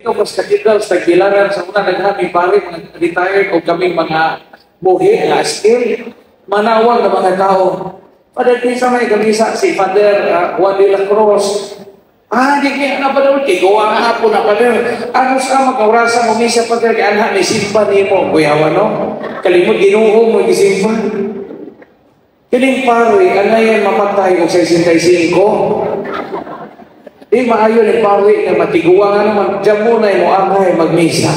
Pas Cathedral sa Tagbilaran sa una daghan mi pare mga retired o kaming mga buhi nga skill manawag ng mga tao. Father, kinsa may gamisa si Father Juan de la Cruz. Ah, di kaya na pa daw, tiguang hapon na, Father. Ano sa magkaurasa mo misa, Father, kay anha ni simba nimo. Kuyawa no? Kalimot Ginoo mo gisimba. Kining pare, anayan mamatay og 65. Di maayo ni pare nga matiguang ano man, diyan mo na mo angay magmisa.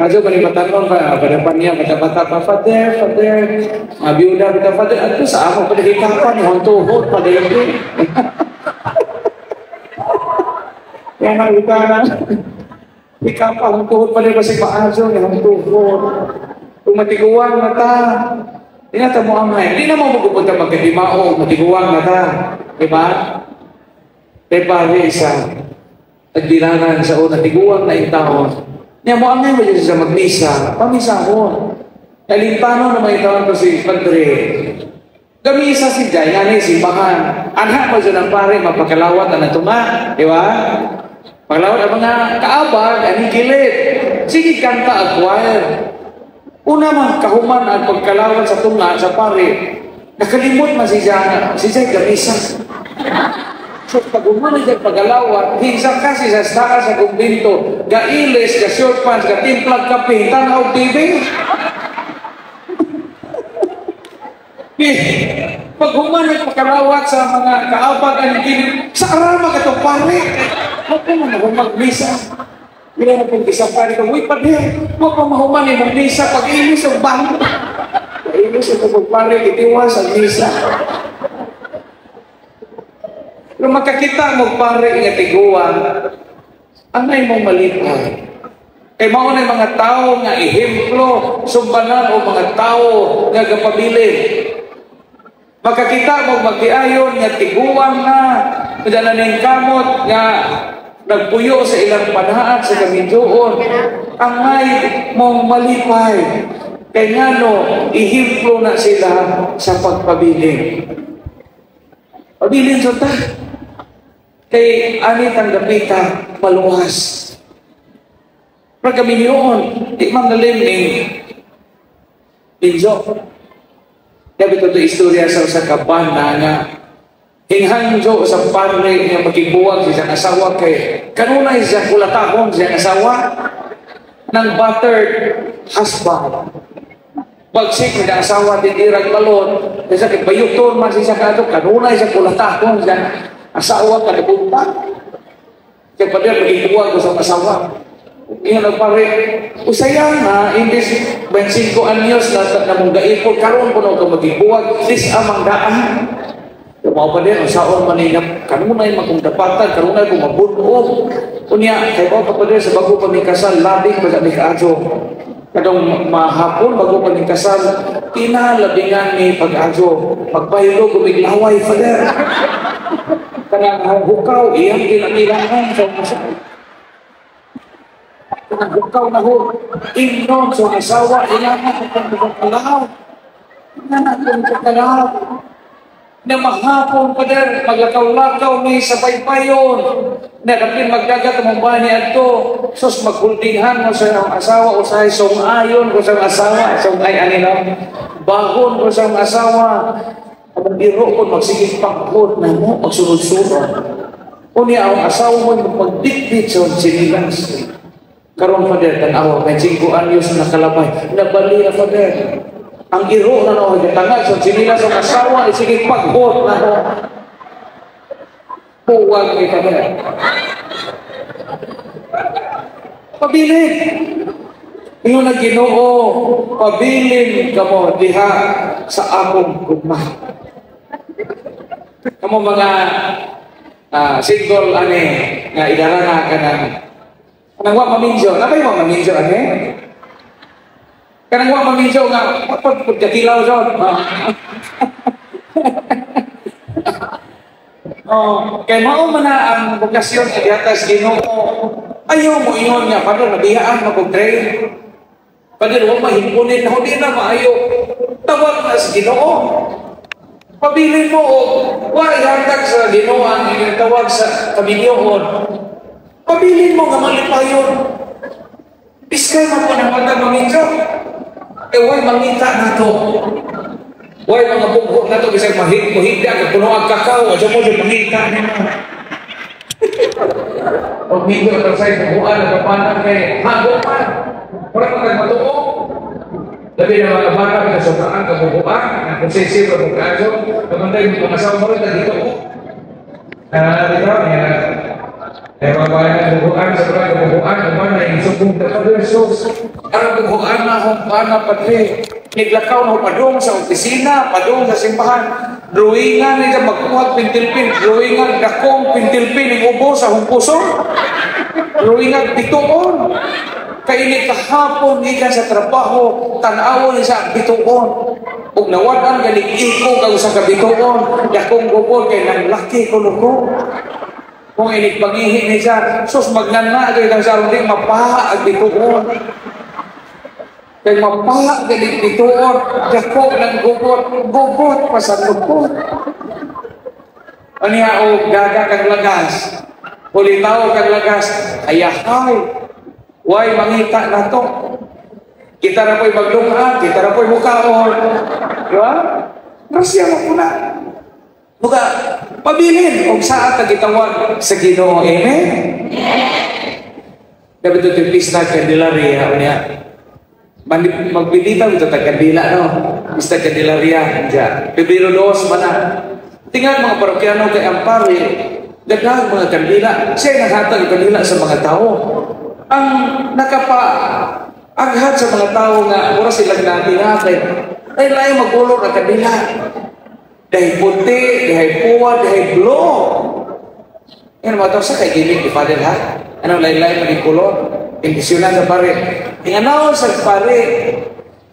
Adyo pa ni batanon pa, padapan niya, bata-bata pa, "Father, Father," mga biyuda, bata, "Father, ato sa ako, padahita pa, ni tuhod, padahita." Kaya nga, ika na, ika pa, tuhod pa rin kasi maadyo, ni tuhod. Kung matiguang na ta, di na ta mo angay, di na mo magupunta magkadimao, matiguang na ta, di ba? Kay pare sa Tagbilaran sa una, tiguang na yung taon. Niya mo angay mo siya magmisa, pamisa ko. Kalintano na may taon ko si Padre. Gamisa si Jay, nga ni simbahan. Anha mo siya ng pare, mapakalawat na natunga, di ba? Pakalawat ang mga kaabag, ani gilid. Sige kanta ang choir. Una man, kahuman ang pagkalawat sa tunga sa pare. Nakalimot man si Jay, si Jay gamisa. So pag umano siya pagalawat, hinsa kasi sa taas sa kumbinto, gailis, ga short pants, ga timplag kape, tanaw TV. Pag humano pagkalawat sa mga kaabag ang gilid, sa arama ka itong pare. Huwag ka na magmisa. Wala na pong isa pare ka, "Uy, padre, huwag pa mahuman yung magmisa, pag ilis ang bangko." Pag ilis ang pare, itiwas ang misa. Pero makakita mo pare nga tiguan, angay mong malipay. Kay mao na mga tao nga ehemplo, sumbanan o mga tao nga gapabilin. Makakita mo magtiayon nga tiguan na, dala ning kamot nga nagpuyo sa ilang panaat sa kamidyoon, angay mong malipay. Kay ngano, ehemplo na sila sa pagpabilin. Pabilin sa ta. Kay ani tanggapita maluwas. Pero kami niyoon, di man nalim ning pinzo. Kaya ito istorya sa kabana nga hinghangjo sa pare nga makibuwag sa siyang asawa kay kanunay siya kulatahon siyang asawa ng battered husband. Bagsik nga asawa tindirag balon, kasi kay bayuton man siya kadto kanunay siya kulatahon siyang asawa kanabuntag. Kaya pa din makibuwag ko sa asawa. Iyon ang pare, usaya nga, imbis 25 anyos na namong gaipon, karon ko na ka magibuwag, dis amang daan. Mao pa din, usaon man niya, kanunay man kong dapatan, kanunay kong mabunog. Unya, kay ba pa din, sa bago pa mi kasal, labing pa mi kaadyo. Kadong mahapon, bago pa mi kasal, tinalabingan ni pag-adyo. Pagpahilo, gumiglaway, Father. Kanang hukaw, iyang kinamilangan sa asawa. Kanang hukaw na ho, ingnon sa asawa, ilangan kung pagkalaw. Ilangan kung pagkalaw. Na mahapon pa din, maglakaw-lakaw ni sa paypayon. Na kapin magdagat ang mga ni ato, sus maghuldinghan mo sa iyong asawa, usahay sungayon ko sa iyong asawa, sungay ani no? Bahon ko sa iyong asawa. Ang iro ko magsigig pangkot na mo, magsunod-sunod. Unya ang asawa mo magdikdit sa sinilas. Karon Father, tanawa, may 5 anyos na nakalabay. Nabali na, Father. Ang iro na no, gatangad sa sinilas ang asawa, isigig paghot na no. Puwag ni Father. Pabilin. Ingon ang Ginoo, pabilin kamo diha sa akong gugma. Kamo mga single ani nga idara na kanang kanang wa maminjo, napay wa maminjo ani? Kanang wa maminjo nga pagkakilaw jud. Oh, kay mao man na ang bokasyon nga gihatag Ginoo. Ayaw mo ingon nga Father nabiyaan magog-train. Father wa mahimpunin na di na maayo. Tawag na sa Ginoo. Pabilin mo og wa ihatag sa Ginoo ang inyong tawag sa kaminyoon. Pabilin mo nga malipayon. Biskay mo po ng mga mamindyo. Eh, way mangita na to. Way mga bugho na to, bisag mahit, muhigda, puno ang kakao, o mo siya mangita nimo. O minyo ka sa bubuan, nagpapanang kay hago pa. Wala pa kag matuo. Labi na mga bata ka sobraan ka bubuan, ang konsensya pa kung kaso, kamantay mo pangasawa mo rin, dito ko. Ah, dito, niya. Eh, mga bayan bubuan, sa mga bubuan, uman na yung subong na versus. Ang bubuan na akong pana, padre. Niglakaw na padung sa opisina, padung sa simbahan. Drawingan niya magkuhag pintilpin, drawingan dakong pintilpin ning ubo sa humpuso. Drawingan bituon. Kay kahapon gikan sa trabaho, tan-awon ni sa bituon. Ug nawad-an galing iko kag usa ka bituon, dakong gubod kay nanglaki ko ko. Kung inig pangihi ni siya, sus magnana kay kang sa di mapaha ang bituon. Kay mapaha galing bituon, dako ng gubot, gubot pa sa lukot. Aniya o gaga kag lagas, hulitaw kag lagas, ayahay. Way mangita na to. Kita na po'y maglungan, kita na po'y mukaon. Di ba? Grasya mo po na. Muka, pabilin kung saan ka gitawag sa Ginoo. Amen? Dapat ito yung Pista Candelaria. Niya. Magbilitaw ito ta kandila, no? Pista Candelaria. Diya. Pebrero 2 man na. Tingnan mga parokyano kay ang pare, daghang mga kandila. Siya naghatag kandila sa mga tao. Ang nakapa-aghat sa mga tao nga mura silang natin ay lain magulor ang kandila. Dahil puti, dahil puwa, dahil blue. Yan mga tao sa kay gimmick ni Father ha? Anong lain-lain maging kulor? Imbisyonan sa pare. Inganaw sa pare.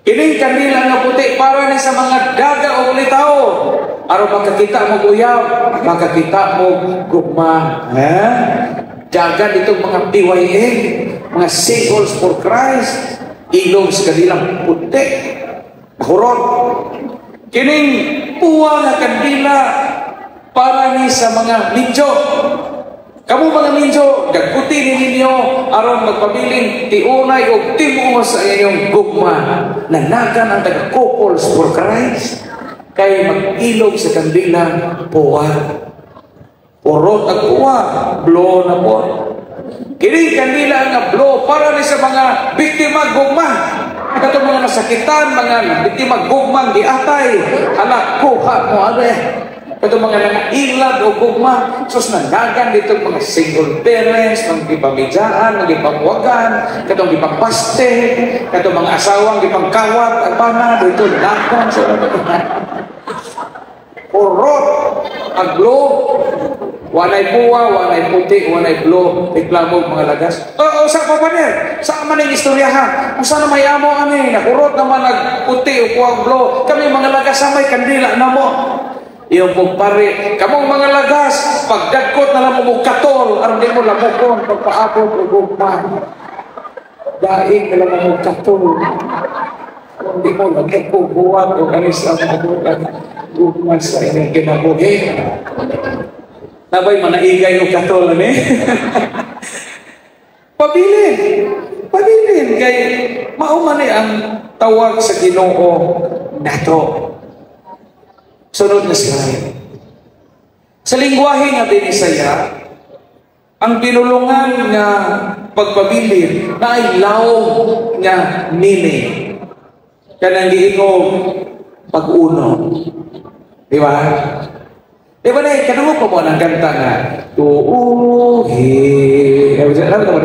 Kining kandila nga puti para ni sa mga daga o ulitaw. Aron makakita mo uyab, makakita mo gugma. Ha? Dagan itong mga PYM, mga singles for Christ, ilog sa kanilang puti, hurot. Kining puwa nga kandila para ni sa mga minjo. Kamu mga minjo, dagkuti ni ninyo aron magpabilin tiunay o timuo sa inyong gugma. Nanagan ang taga-couples for Christ kay mag-ilog sa kandila puwa. Purot ang puwa, blow na po. Kining kandila nga blow para ni sa mga biktima gugma. Katong mga nasakitan, mga biktima gugmang giatay. Hala, kuha mo ano. Katong mga nangailad o gugma. Sus nanagan dito mga single parents, mga gipamidyaan, mga gipangwagan, katong gipangpaste, katong mga asawang gipangkawat, ang pana dito nagan sa mga purot ang blow. Walay puwa, walay puti, walay blue, reklamo mga lagas. Oo, sa papaner, sa man ang istoryahan. Kung sana may amo ani, nakurot naman nagputi o puwang blue. Kami mga lagas sa may kandila na mo. Iyong pong pare, kamong mga lagas, pagdagkot na lang mo katol, aron di mo lamukon, pagpaabot o gugma. Daing na lang mo katol. Aron di mo lamukon, buwag o kanis ang mabutan, gugma sa inyong kinabuhi. Nabay manaigay o katol ani. Pabilin. Pabilin kay mao man ni ang tawag sa Ginoo nato. Sunod na slide. Sa lingwahe nga Binisaya, ang binulungan nga pagpabilin na ay lawom nga meaning. Kanang giingog pag-uno. Di ba? Di ba na, kanungo pa mo ng kanta nga, tuuhi, alam ka ba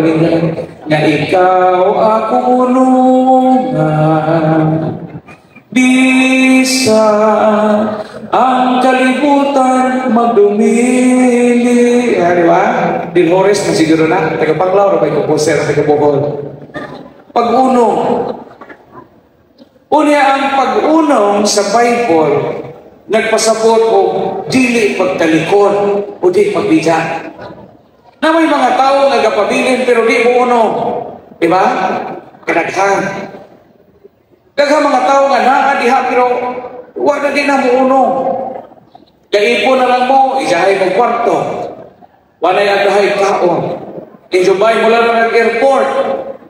nga ikaw ako unungan, bisa ang kalibutan magdumili. Ah, di ba? Dilhores na siguro na, taga-Panglao, na composer, taga-Bohol. Pag-unong. Unya ang pag-unong sa Bible, nagpasabot o dili pagtalikod o di pagbidya. Na may mga tao nagapabilin pero di mo uno. Diba? Kadaghan. Daghang mga tao nga naa diha pero wa na di na mo uno. Kaipon na lang mo, isahay mo kwarto. Walay agahay kaon. Kay Dubai mula na nag-airport.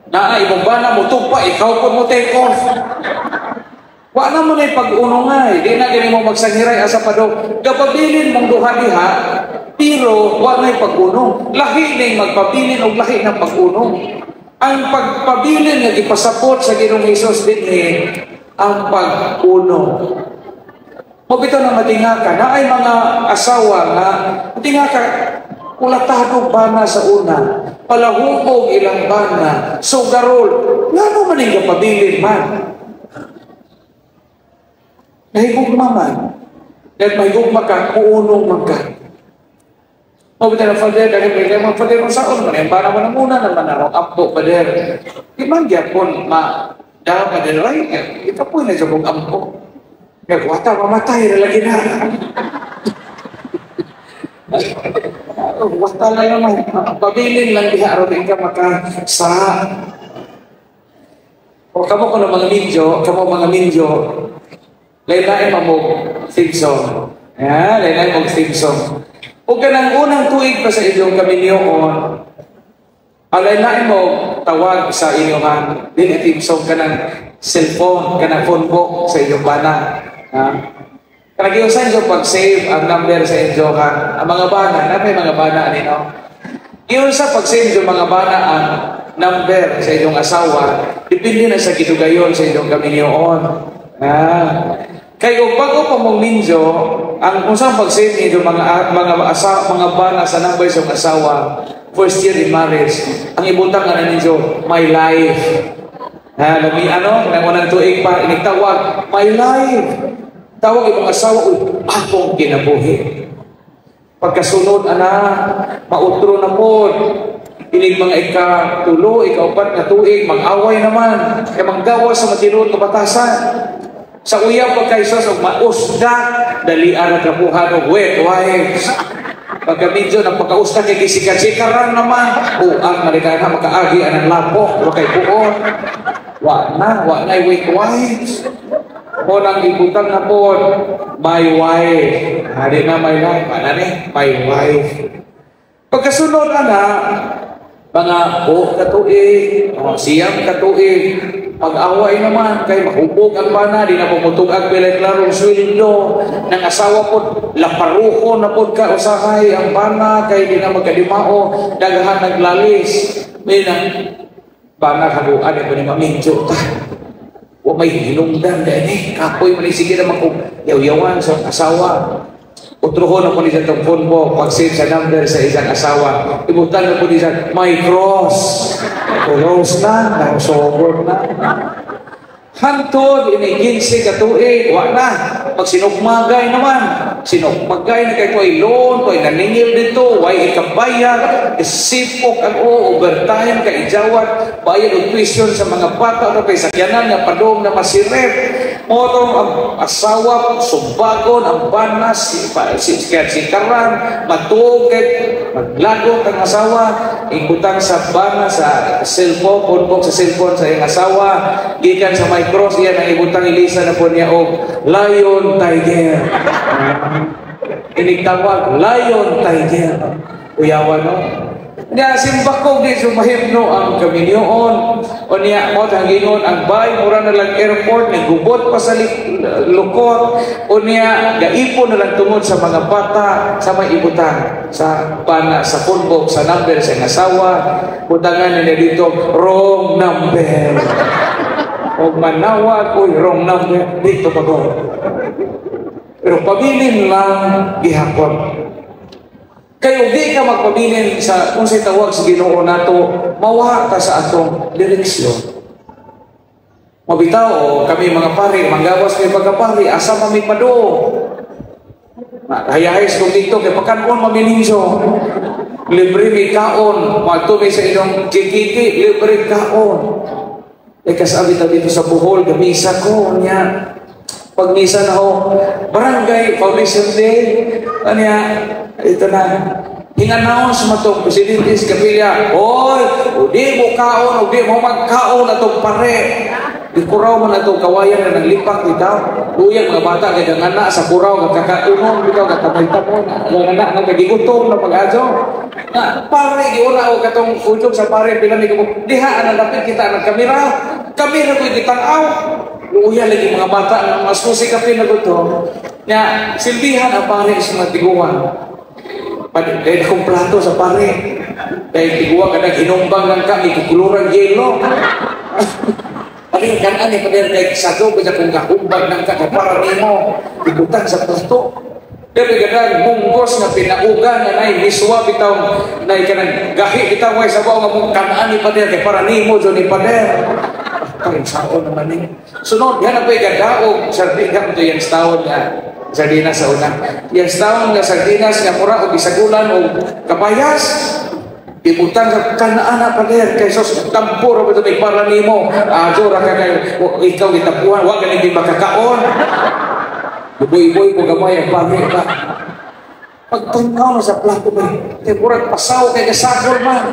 Naa imong bana mo tugpa, ikaw po mo take off. Wa na mo na pag-unongay. Di na gani mo magsangiray asa pa do. Gapabilin mong duha diha, pero wa na pag-unong. Lahi ning magpabilin og lahi ng pag-unong. Ang pagpabilin nga gipasabot sa Ginoong Hesus dinhi ang pag-unong. Mo bitaw na matinga ka, na ay mga asawa nga matinga ka, kulatado bana sa una, palahubog ilang bana, sugarol, ngano man ang gapabilin man? Nahigugma man. Dahil mahigugma ka, muunong man ka. O bitaw na, "Father, dahil may mga Father, kung saan man, yung bana mo na muna naman ako, ampo, Father." Di man gyapon, ma, dahil Father, ay, ikaw po na siya kong ampo. Nagwata, mamatay na lagi na. Wata na naman. Pabilin lang diha aron ka maka sa. O kamo ko mga minyo, kamo mga minyo, lain-lain mo theme song. Yeah, lain-lain mo theme song. O kanang unang tuig pa sa inyong kaminyoon, lain-lain mo tawag sa inyong dili theme song, kanang cellphone, kanang phone book sa inyong bana. Ha? Kanang giusan nyo pag-save ang number sa inyong ang mga bana, na may mga bana ani no? Giunsa pag-save yung mga bana ang number sa inyong asawa, depende na sa gidugayon sa inyong kaminyoon. Ah. Kay og bago pa mong minyo, ang unsang pag-save ninyo mga asa, mga bana sa number sa inyong asawa, first year in marriage, ang ibutang nga ninyo, "My life." Ha, lami ano, nang unang tuig pa, inigtawag, "My life." Tawag imong asawa, "Uy, akong kinabuhi." Pagkasunod, ana, mautro na po. Inig mga ika-tulo, ika-upat nga tuig, mag-away naman. Kaya manggawa sa matinuod nga batasan. Sa uyab pa kay sos, og mausda, dalian na trabuhan og wet wipes. Pagka medyo nagpakausda kay gisikat-sikaran naman, uang na na makaagi ang lapok, wa kay buot. Wa na wet wipes. Mo nang ibutang na po, "My wife." Hari na "my life." Ano ni? "My wife." Pagkasunod ana, mga o katuig, o 9 ka tuig, pag-away naman, kay mahubog ang bana, di na pumutugag pilay klarong sweldo, ng asawa po, laparuho na po ka usahay ang bana, kay di na magkadimao, daghan naglalis. May nang bana kaguan, ito ni mamintyo ta. Wa may hinungdan dahil eh, kapoy man sige naman kung yaw-yawan sa asawa. Utrohon na po niya itong phone mo, pag-save sa number sa isang asawa. Ibutan na po niya, "My cross." Cross na, nasogod na. Hantod, ini 15 ka tuig, wa na. Pag sinugmagay naman, sinugmagay na kay tuay loan, tuay naningil dito, way ikabayad, sipok ang o, overtime, kay ijawat, bayad og tuition sa mga bata, o kay sakyanan nga padong na masirep. Motong ang asawa, sumbagon, ang banas, si karan, matuog kay maglagot ang asawa, ibutang sa bana sa cellphone, phone book sa cellphone sa iyang asawa, gikan sa my cross, iyan ang ibutang ilisa na po niya og "Lion Tiger." Inigtawag, "Lion Tiger." Uyawan no? Niya simbako di sumahimno ang kaminyoon. O niya mo gingon ang bay mura na lang airport nagubot pa sa lukot. O niya gaipon na lang tungod sa mga bata sa may ibutang sa bana sa phone book sa number sa iyang asawa. Butangan niya dito "Wrong number." O manawag, "Uy, wrong number," dito pa ko. Pero pabilin lang gihapon. Kayo di ka magpabilin sa kung sa tawag sa Ginoo nato, mawa ta sa atong direksyon. Mabitaw o kami mga pari, manggawas kay pagkapari, asa man mi pado. Hayahay sa dito kay pagkaon mamininso. Libre mi kaon, moadto mi sa inyong JKT, libre kaon. Eh kasabi ta dito sa Bohol, gamisa ko niya. Pag misa na ho, Barangay Foundation Day, anya, ito na. Hinga-announce mo itong presidente sa kapilya, "Oy, udi mo kaon, udi mo magkaon atong pare." Di kuraw man atong kawayan na naglipak bitaw. Luyag mga bata kay ang anak sa kuraw kakaunon bitaw katamay-tamon. Ang anak nga kagigutom na pag-adyo. Na, pare, giura o katong ujog sa pare, pila ni ko, diha, ang lapit kita ang kamera. Kamera ko gitanaw. Luuya lagi mga bata, nga mga susi kapin na to. Nya, silbihan ang pare sa mga tiguan. Dahil akong plato sa pare. Dahil tiguan ka nang hinumbang lang ka, ikukuluran yelo. Pari kanan ni pader kay sago ba kung kahumbag nang ka para nimo ibutang sa plato. Pero ganang munggos nga pinauga nga nay miswa bitaw nay kanang gahi bitaw ngay sabaw nga mong kanaan ni pader kay para nimo jud ni pader. Karon saon naman ni. Sunod yan ako gadaog sardina to yang taon nga sardinas sa una. Yang taon nga sardinas nga mura og bisagulan og kabayas. Ibutang sa kanaan na pader kay sos tampor ba ito para nimo. Ajo ra ka kay ikaw gitampuhan wa gani di makakaon. Buboy-boy ko gamay ang pare ka. Pagtanaw na sa plato ba, kay murag pasaw kay kasakol man.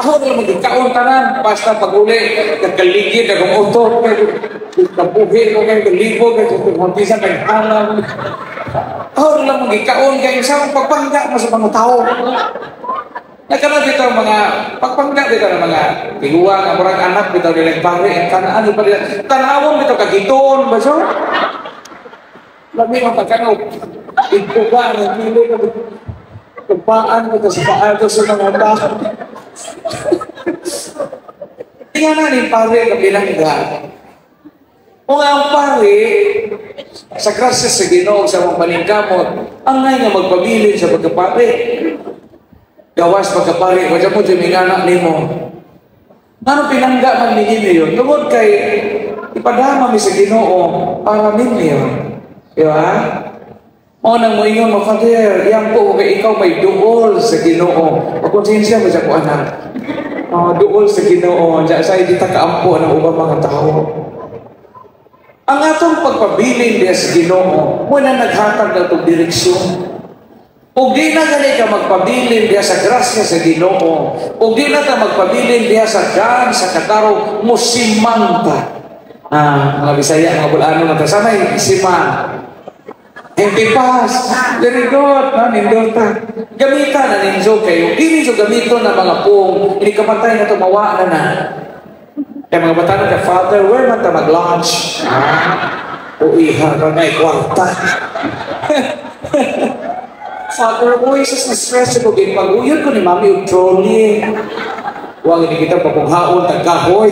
Ako na lang magkaon tanan, basta pag-uli, nagkaligid, akong utot, kay kabuhi ko kay kalibog, kay tutumuntisan, kay hanam. Ako na lang magkaon kay sa pagpangga mo sa mga tao. Nagkaroon dito mga pagpangga dito ng mga tiguang, ang murag anak bitaw nilang pare, ang kanaan pa nila. Tanawon bitaw kagitoon ba so? Lami ang pagkanaw, ikuba, nagpili ka, tupaan mo sa paato sa mga tao. Tingnan na ni pare na bilangga. O nga ang pare, sa grasya sa Ginoo sa mga paningkamot, ang ngay nga magpabilin sa pagkapare. Gawas pagkapare, wala mo dyan anak nimo. Ano pinangga man ninyo yun? Tungod kay ipadama mi sa Ginoo para ninyo. Di ba? O nang moingon mo, Father, yan po kay ikaw may duol sa Ginoo. Pagkonsensya mo siya ko anak. Duol sa Ginoo. Diyan sa hindi ta kaampo ng ubang mga tao. Ang atong pagpabilin diya sa Ginoo, mo na naghatag na itong direksyon. Ug di na gani ka magpabilin diya sa grasya sa Ginoo. Ug di na ta magpabilin diya sa daan sa katarong musimanta. Mga Bisaya, mga Bulano na ta samay simang. Hindi pas. Very good. No? Nindota. Gamita na ninyo kayo. Hindi ninyo gamito na mga pong. Hindi kamatay na tumawa na na. Kaya mga bata na, Father, where man ta mag-lunch? Uiha ka na kwarta. Father, uy, sus na-stress ko. Pag-uyon ko ni Mami og trolley. Huwag hindi kita papunghaon, tagkahoy.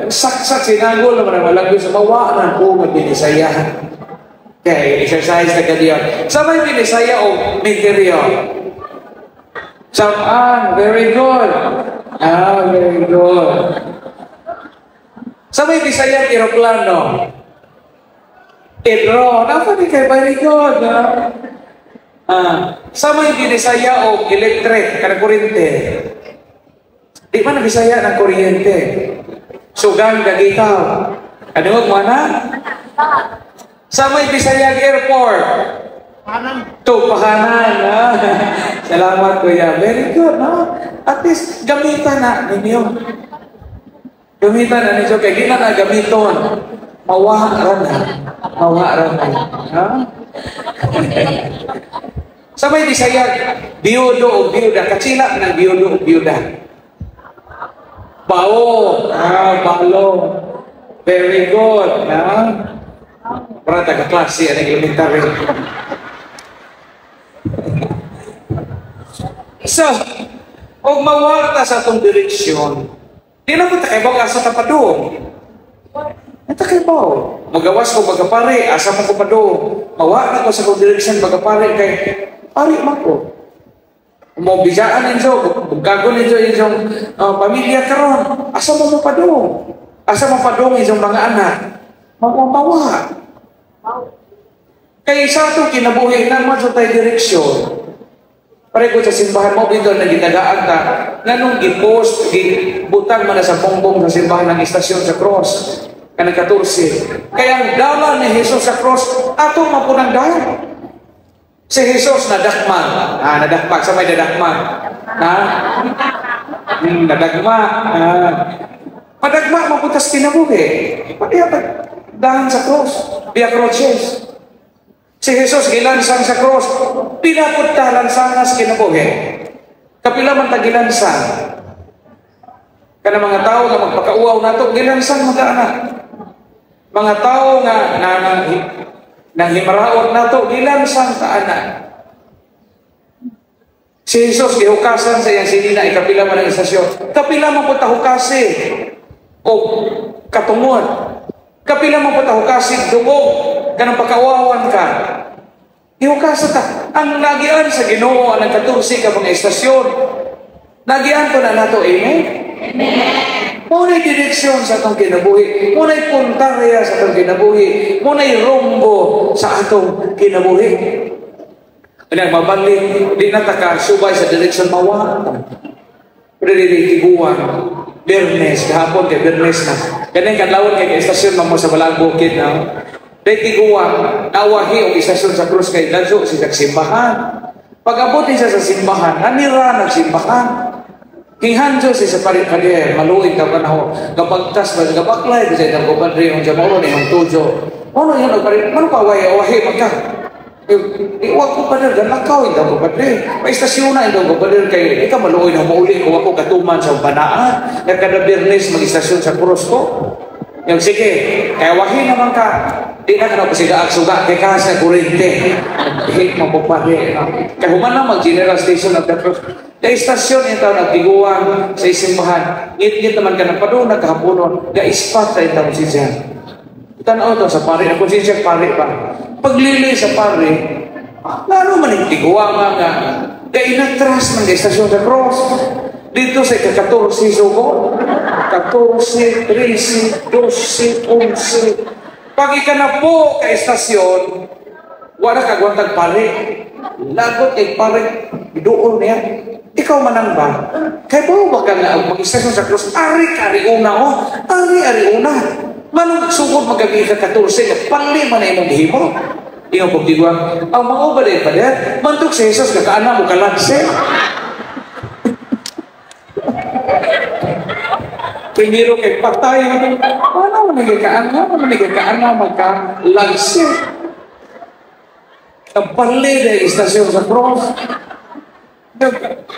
Saksak sinagol naman ang walang sa mawa na po magbinisaya. Okay, exercise na kadiyo. Sa may binisaya o minteryo? Samaan, very good. Very good. Sa may Bisaya eroplano? Pedro, dapat kay very good. Sa may binisaya o electric, kanang kuryente? Di ba na Bisaya ng kuryente? Sugang gagitaw. Ano mo na? Sa may Bisaya airport? Tupahanan. Salamat kuya. Very good, no? At least gamitan na ninyo. Gamitan na ninyo. Kaya gina na gamiton. Mawa ra na. Mawa ra na. Ha? Sa may Bisaya, biyudo o biyuda. Katsila ng biyudo o biyuda. Bao. Balo. Very good. Ha? Para taga-klase, ang elementary. So, og mawarta sa atong direksyon, di na po takay asa ta padung. Ito kay bao. Magawas ko bagapare, asa mo ko padung. Mawa na ko sa akong direksyon bagapare kay pare man ko. Mobisaan ninyo, bugkagon ninyo inyong pamilya karon. Asa mo mo padung? Asa mo padung inyong mga anak? Mawa. Kay sa atong kinabuhi na man sa tayo direksyon. Pareho sa simbahan mo, dito na gitagaan ta, nganong gipost, gibutang man na sa bongbong sa simbahan ng istasyon sa cross, kanang 14. Kaya ang dala ni Jesus sa cross, ato mapunang dala. Si Jesus nadakman. Nadakmak. Sa may nadakman. Na? Nadagma. Madagma, mapuntas kinabuhi. Pati dahan sa cross. Via Crucis. Si Jesus gilansang sa cross, pila pud ta lansangas kinabuhi. Kapila man ta gilansang. Kana mga tao nga magpakauaw nato, gilansang man ta ana. Mga tao nga na nang himaraot nato, gilansang ta ana. Si Jesus gihukasan sa iyang sinina, ikapila man ang istasyon. Kapila man pud ta hukasi o katungod. Kapila man pud ta hukasi dungog kanang pakauawan ka. Gihukasan ta. Ang nagian sa Ginoo ang 14 ka mga istasyon. Nagian ko na nato, amen? Amen. Mao na'y direksyon sa atong kinabuhi. Mao na'y puntarya sa atong kinabuhi. Mao na'y rumbo sa atong kinabuhi. Kanya mabalik, di na ta ka subay sa direksyon mawa. Pero di tiguan, Bernes, kahapon kay Bernes na. Ganing kadlawon kay istasyon mo sa Balaang Bukid na. Day tiguan, nawahi og istasyon sa krus kay ladyo siya simbahan. Pag-abot siya sa simbahan, nanira nagsimbahan. Kinghanjo siya sa parit pader, maluig ka panahon. Gabagtas ba, gabaklay ba siya itang kupadre, yung jamoro ni yung tujo. Ano yun, nagparit, mano pa, wahi, wahi, magka. Iwag ko pader, ganakaw ito ko pader. May istasyon na ito ko pader, kay ikaw maluoy na mauli ko ako katuman sa banaan. Nagkada Bernes mag-istasyon sa krus ko. Yung sige, kaya wahi naman ka. Di na ka na pasigaag suga, kay ka sa kurente. Hit mo po pare. Kaya human na mag-general station of the cross. Kaya istasyon ito nagtiguan sa isimbahan. Ngit-ngit naman ka ng padung, nagkahaponon. Ga-ispat na ito siya. Tanaw ito sa pare. Ang konsensya pare pa. Paglili sa pare, lalo man yung tiguan nga nga. Kaya inatras man istasyon sa cross. Dito sa ika-14 sugo. 14, 13, 12, 11. Pag ika na po ka istasyon, wala kagwantag pare. Lagot kay pare, doon niya. Ikaw manang ba? Kaya ba ka nga mag-istasyon sa cross? Ari, ari una oh. Ari, ari una. Manong sugod magabi ka 14, pali man na imong gihimo. Iyong pagtigwang, ang mga ubalay pa niya, mantok si Jesus, kakaana mo kalanse. Primero kay patay, ano man nagkaana, ano nagkaana magkalanse. Ang pali na istasyon sa cross.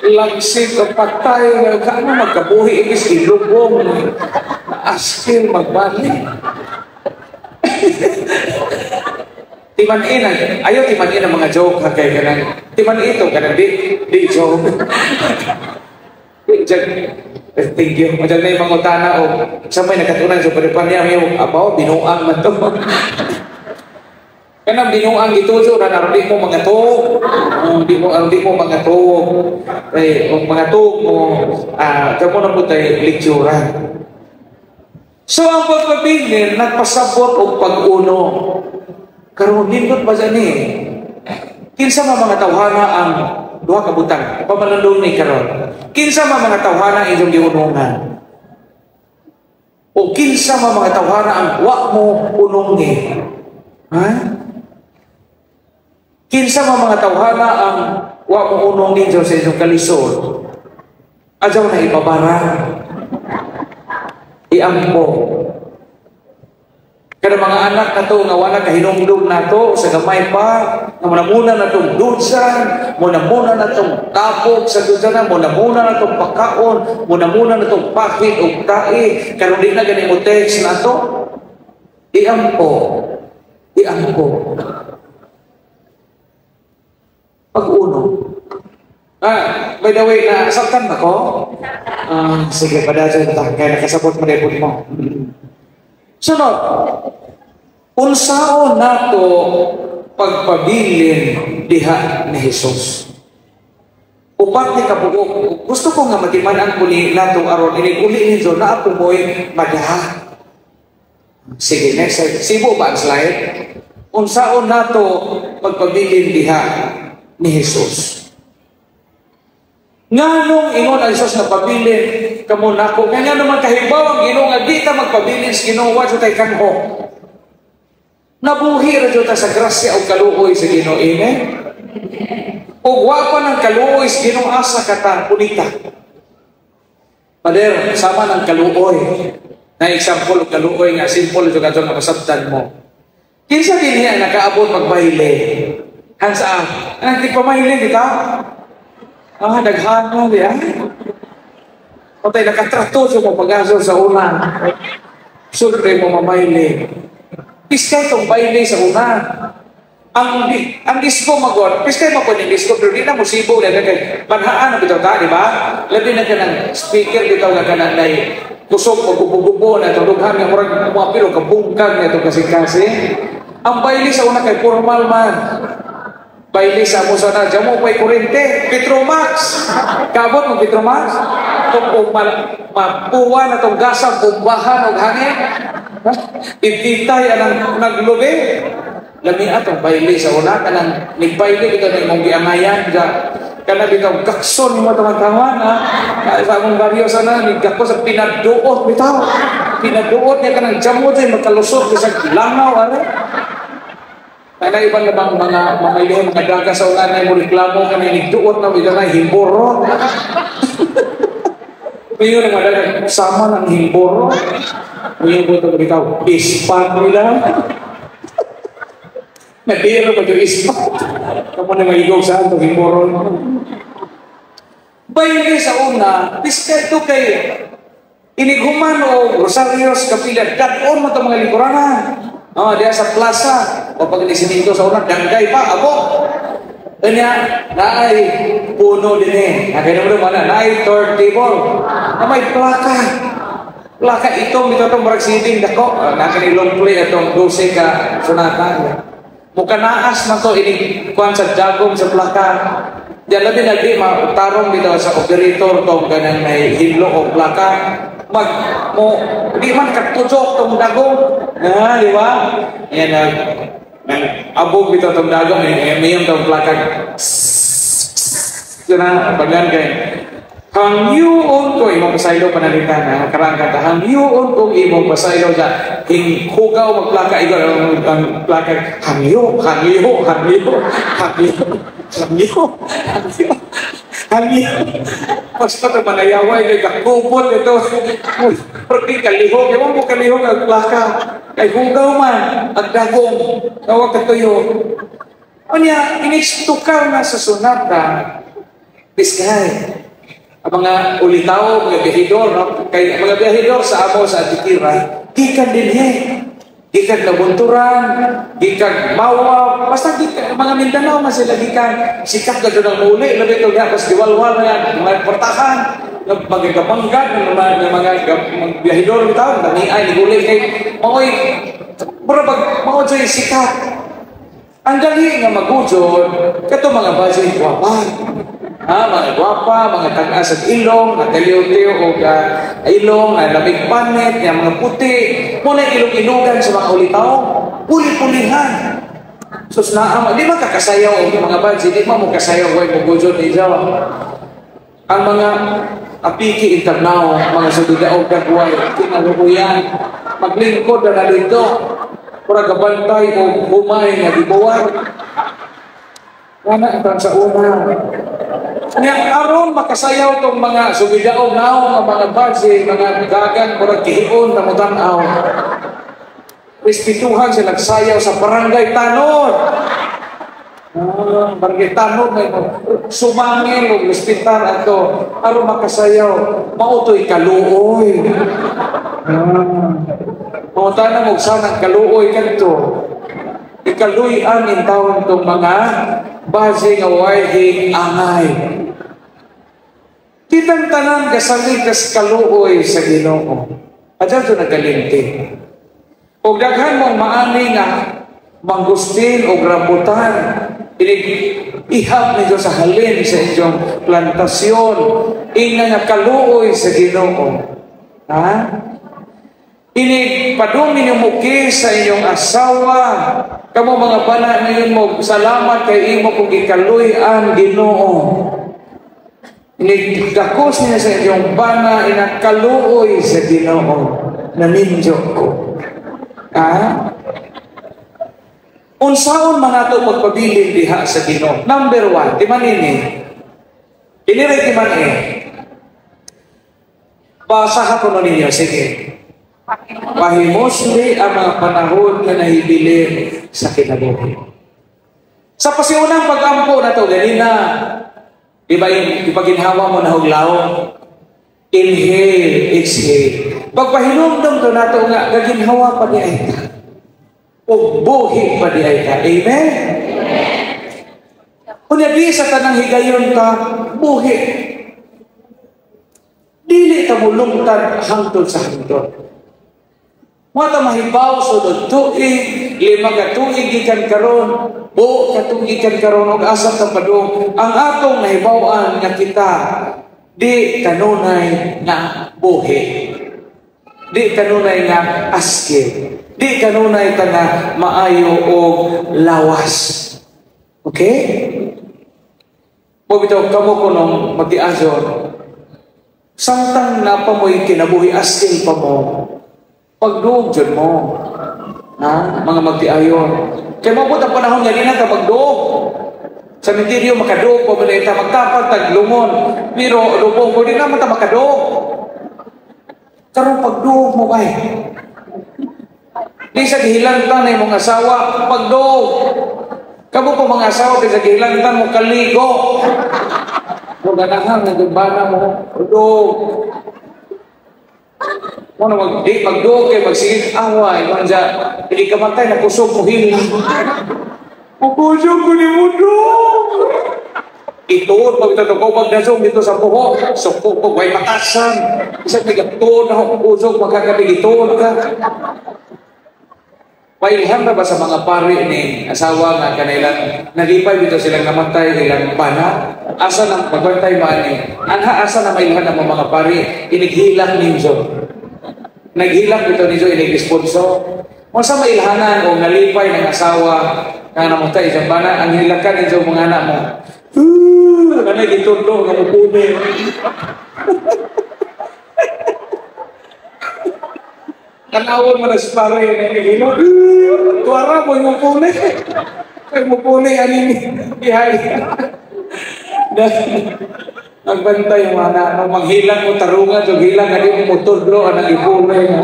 Langsit, patay, kaano magkabuhi, ibis ilubong, askil, magbalik. Timanin, ayaw timanin ang mga joke, ha, kay kanang, timanin ito, kanang di joke. Thank you. Madal na yung mga utana, o sa may nakatunan sa paripan niya, may abaw, binuang man to. Kanang binuang gitujo na aron di mo mga tuog. Di mo aron di mo mga tuog. Ay, mga tuog mo kamo na po tayo lecturan. So ang pagpabilin nagpasabot og pag-uno. Karon nindot ba ni? Kinsa man mga tawhana ang duha ka butang pamalandong ni karon. Kinsa man mga tawhana inyong giunungan? O kinsa man mga tawhana ang wa mo unungi? Ha? Kinsa man mga tawhana ang wa mo unong ninyo sa inyong kalisod? Adyaw na ibabara. Iampo. Kada mga anak na to, nga wala kahinumdum na to, sa gamay pa, nga muna-muna na itong dutsan, muna-muna na itong tapog sa dutsan, muna-muna na itong pagkaon, muna-muna na itong pakit o tae, karon di na gani mo text na to, iampo. Iampo. Pag-uno. By the way, nasabtan ba ko? Sige, padadyan ta. Kaya nakasabot mo na mo. Sunod, unsaon nato pagpabilin diha ni Jesus. Upat ni kabuok. Gusto ko nga matiman-an ko ni nato aron inig uli ninyo na ako mo'y madaha. Sige, next slide. Sibo ba ang slide? Unsaon nato pagpabilin diha ni Jesus. Nganong ingon ang Jesus na pabilin kamo nako? Nga naman kahibaw ang Ginoo nga di ta magpabilin sa Ginoo, wa jud tay kanho. Nabuhi ra jud ta sa grasya ug kaluoy sa Ginoo. Amen. Ug wa pa nang kaluoy sa Ginoo, asa ka ta punita. Pader, sama ng kaluoy. Na example og kaluoy nga simple jud kadto nga masabtan mo. Kinsa dinhi ang nakaabot magbayle? Hands up. Ang tigpamayle kita? Ah, daghan na diya. Patay nakatrato sa mo pag-aso sa una. Sulti mo mamayle. Piskay tong bayle sa una. Ang disco magod, piskay mo ko ni disco pero di na mo sibo na kay banhaan na bitaw ta, di ba? Labi na kanang speaker bitaw nga kanang nay kusog o gubo-gubo na itong dughan nga murag muapil o kabungkag na itong kasing-kasing. Ang bayle sa una kay formal man. Bayle sa amo sana, diyan mo pa'y kurente, Petromax. Kabot mo Petromax? Itong mapuwa na itong gasa, bumbahan o hangin. Ititay anang naglubi. Lami atong bayle sa una, kanang nigbayle bitaw na imong giangayan, kana bitaw gakson mo tawan-tawan, ha? Sa among baryo sana, nigako sa pinaduot bitaw. Pinaduot niya kanang jamot ay magkalusot sa langaw, are. Kaya ibang na bang mga mamaylihon, mga daga sa una na mo reklamo kami nigduot na bitaw na himboro. Ngayon ang mga daga, sama ng himboro. Ngayon po ito bitaw, ispat nila. Nadiro pa yung ispat. Kamu na maigog saan itong himboro. Bayle sa una, piska ito kay inighuman o Rosarios Kapila, dadon mo itong mga lingkuranan. Oh, diya sa plaza, o pag nisiminto sa una, danggay pa, abo. Kanya, naay puno din eh. Nakaya naman na, naay turntable. Na may plaka. Plaka itong, ito itong murag siding, dako. Nakanilong play itong 12 ka sonata. Muka naas man to, inig kuan sa jagong sa plaka. Diyan labi na di, matarong bitaw sa operator tong ganang may hinlo o plaka. Mag, mo, di man katujok tong dagong. Ha, di ba? Yan, nang abog bitaw tong dagong, may yung tong plaka. Ito na, pagyan kay hangyuon ko imong pasaylo panalitan ha, karang kanta hangyuon ko imong pasaylo sa hinghugaw magplaka igo ang plaka hangyo hangyo hangyo hangyo hangyo hangyo hangyo basta ito manayaway kay kakupot ito porque kalihok ewan mo kalihok ang plaka kay hugaw man ang dagong tawag katuyo unya inistukar na sa sonata biskay ang mga ulitaw, mga biyahidor, no? Kay mga biyahidor sa amo sa Antikira, gikan dinhi. Gikan Nabunturan, gikan Mawa, basta gikan, mga Mindanao man sila gikan. Sikat na doon ang muli, labi ito nga, pas diwalwal na yan, mga portahan, mga gabanggan, mga biyahidor bitaw, nami ay niguli kay maoy, mura bag, mao dyan sikat. Ang dali nga magujod, kato mga baje, gwapa. Ha, mga gwapa, mga tag-as at ilong, mga taliw-tiw o ilong, lamig panet, yung mga puti. Muna ilong-ilugan sa mga ulitaw, puli-pulihan. Sus na, di man kakasayaw og mga baje, di man mo kasayaw way mo gujod ni Jawa. Ang mga apiki internaw, mga sudidaog kagway, kinalukuyan, maglingkod na dito, para gabantay o humay nga gibuwag. Wala ang sa una. Nga aron makasayaw tong mga sugidaog naong nga mga baje, mga dagan murag gihion na mutan-aw. Respetuhan sila sayaw sa barangay Tanod. Ah, barangay Tanod may sumangil og respetar ato aron makasayaw. Mautoy kaluoy. Ah. Mao og sanang kaluoy kadto. Ikaluy-an in taon tong mga base nga way angay. Kitang tanan kasalig kas kaluoy sa Ginoo. Adyan to nagkalimti. Og daghan mong maani nga mangustin o rambutan, inig ihap ninyo sa halin sa inyong plantasyon, inga nga kaluoy sa Ginoo. Ha? Inig padung ninyo muki sa inyong asawa, kamo mga bana ninyo mo salamat kay imo kung gikaluy-an Ginoo. Inig dakos ninyo sa inyong bana inakaluoy sa Ginoo naminjo ko. Ha? Unsaon man nato magpabilin diha sa Ginoo? Number 1, timan ini. Ini ray timan eh. Basaha ko ninyo, sige. Pahimusli ang mga panahon nga nahibilin sa kinabuhi. Sa pasiunang pag-ampo na to, ganina, di ba yung ipaginhawa mo na huglaw? Inhale, exhale. Pagpahinumdum to nato nga, gaginhawa pa diay ta. O buhi pa diay ta. Amen? Unya di sa tanang higayon ta, buhi. Dili ta mulungtad hangtod sa hangtod. Mo ta mahibaw sulod tuig, 5 ka tuig gikan karon, buo ka tuig gikan karon og asa ta padung ang atong nahibaw-an nga kita di kanunay nga buhi. Di kanunay nga askil. Di kanunay ta nga maayo og lawas. Okay? Mo bitaw kamo kunong magdiazon. Samtang napa mo'y kinabuhi askil pa mo, pagduog dyan mo. Ha? Mga magtiayon. Kaya mabot ang panahon nga di na ka magduog. Sa mentiryo makaduog pa ba ta magtapag taglungon. Pero lubong ko di na mata makaduog. Karon pagduog mo bay. Di sa gihilangtan na imong asawa, pagduog. Kamo pa mga asawa, di sa gihilangtan mo kaligo. Mo ganahan nga gumbana mo, pagduog. Mo na di magduog kay magsigig away, manja hindi ka matay na kusog mo hilang. Kusog ko ni mo dog. Ituod pag ito ko pagdasong dito sa buho, suko ko way matasan. Isa tigatuod na ako kusog magkakabig ituod ka. Pailhan na ba sa mga pari ni asawa nga kanilang nalipay dito silang namatay ilang bana? Asa na magbantay maani? Anha asa na mailhan ang mga pari? Inighilak ninyo. Naghilak dito ninyo inigresponso. Masa mailhanan o nalipay ng asawa nga namatay isang bana, ang hilakan ninyo mga anak mo. Kanay gitundo nga mupuni. Tanawon mo na si pare na hilo. Tuwara mo yung mupuni. Kay mupuni ani ihay. Nagbantay yung anak mo, manghilang mo tarungan, so hilang nga di mo mutudlo anang ipuli mo.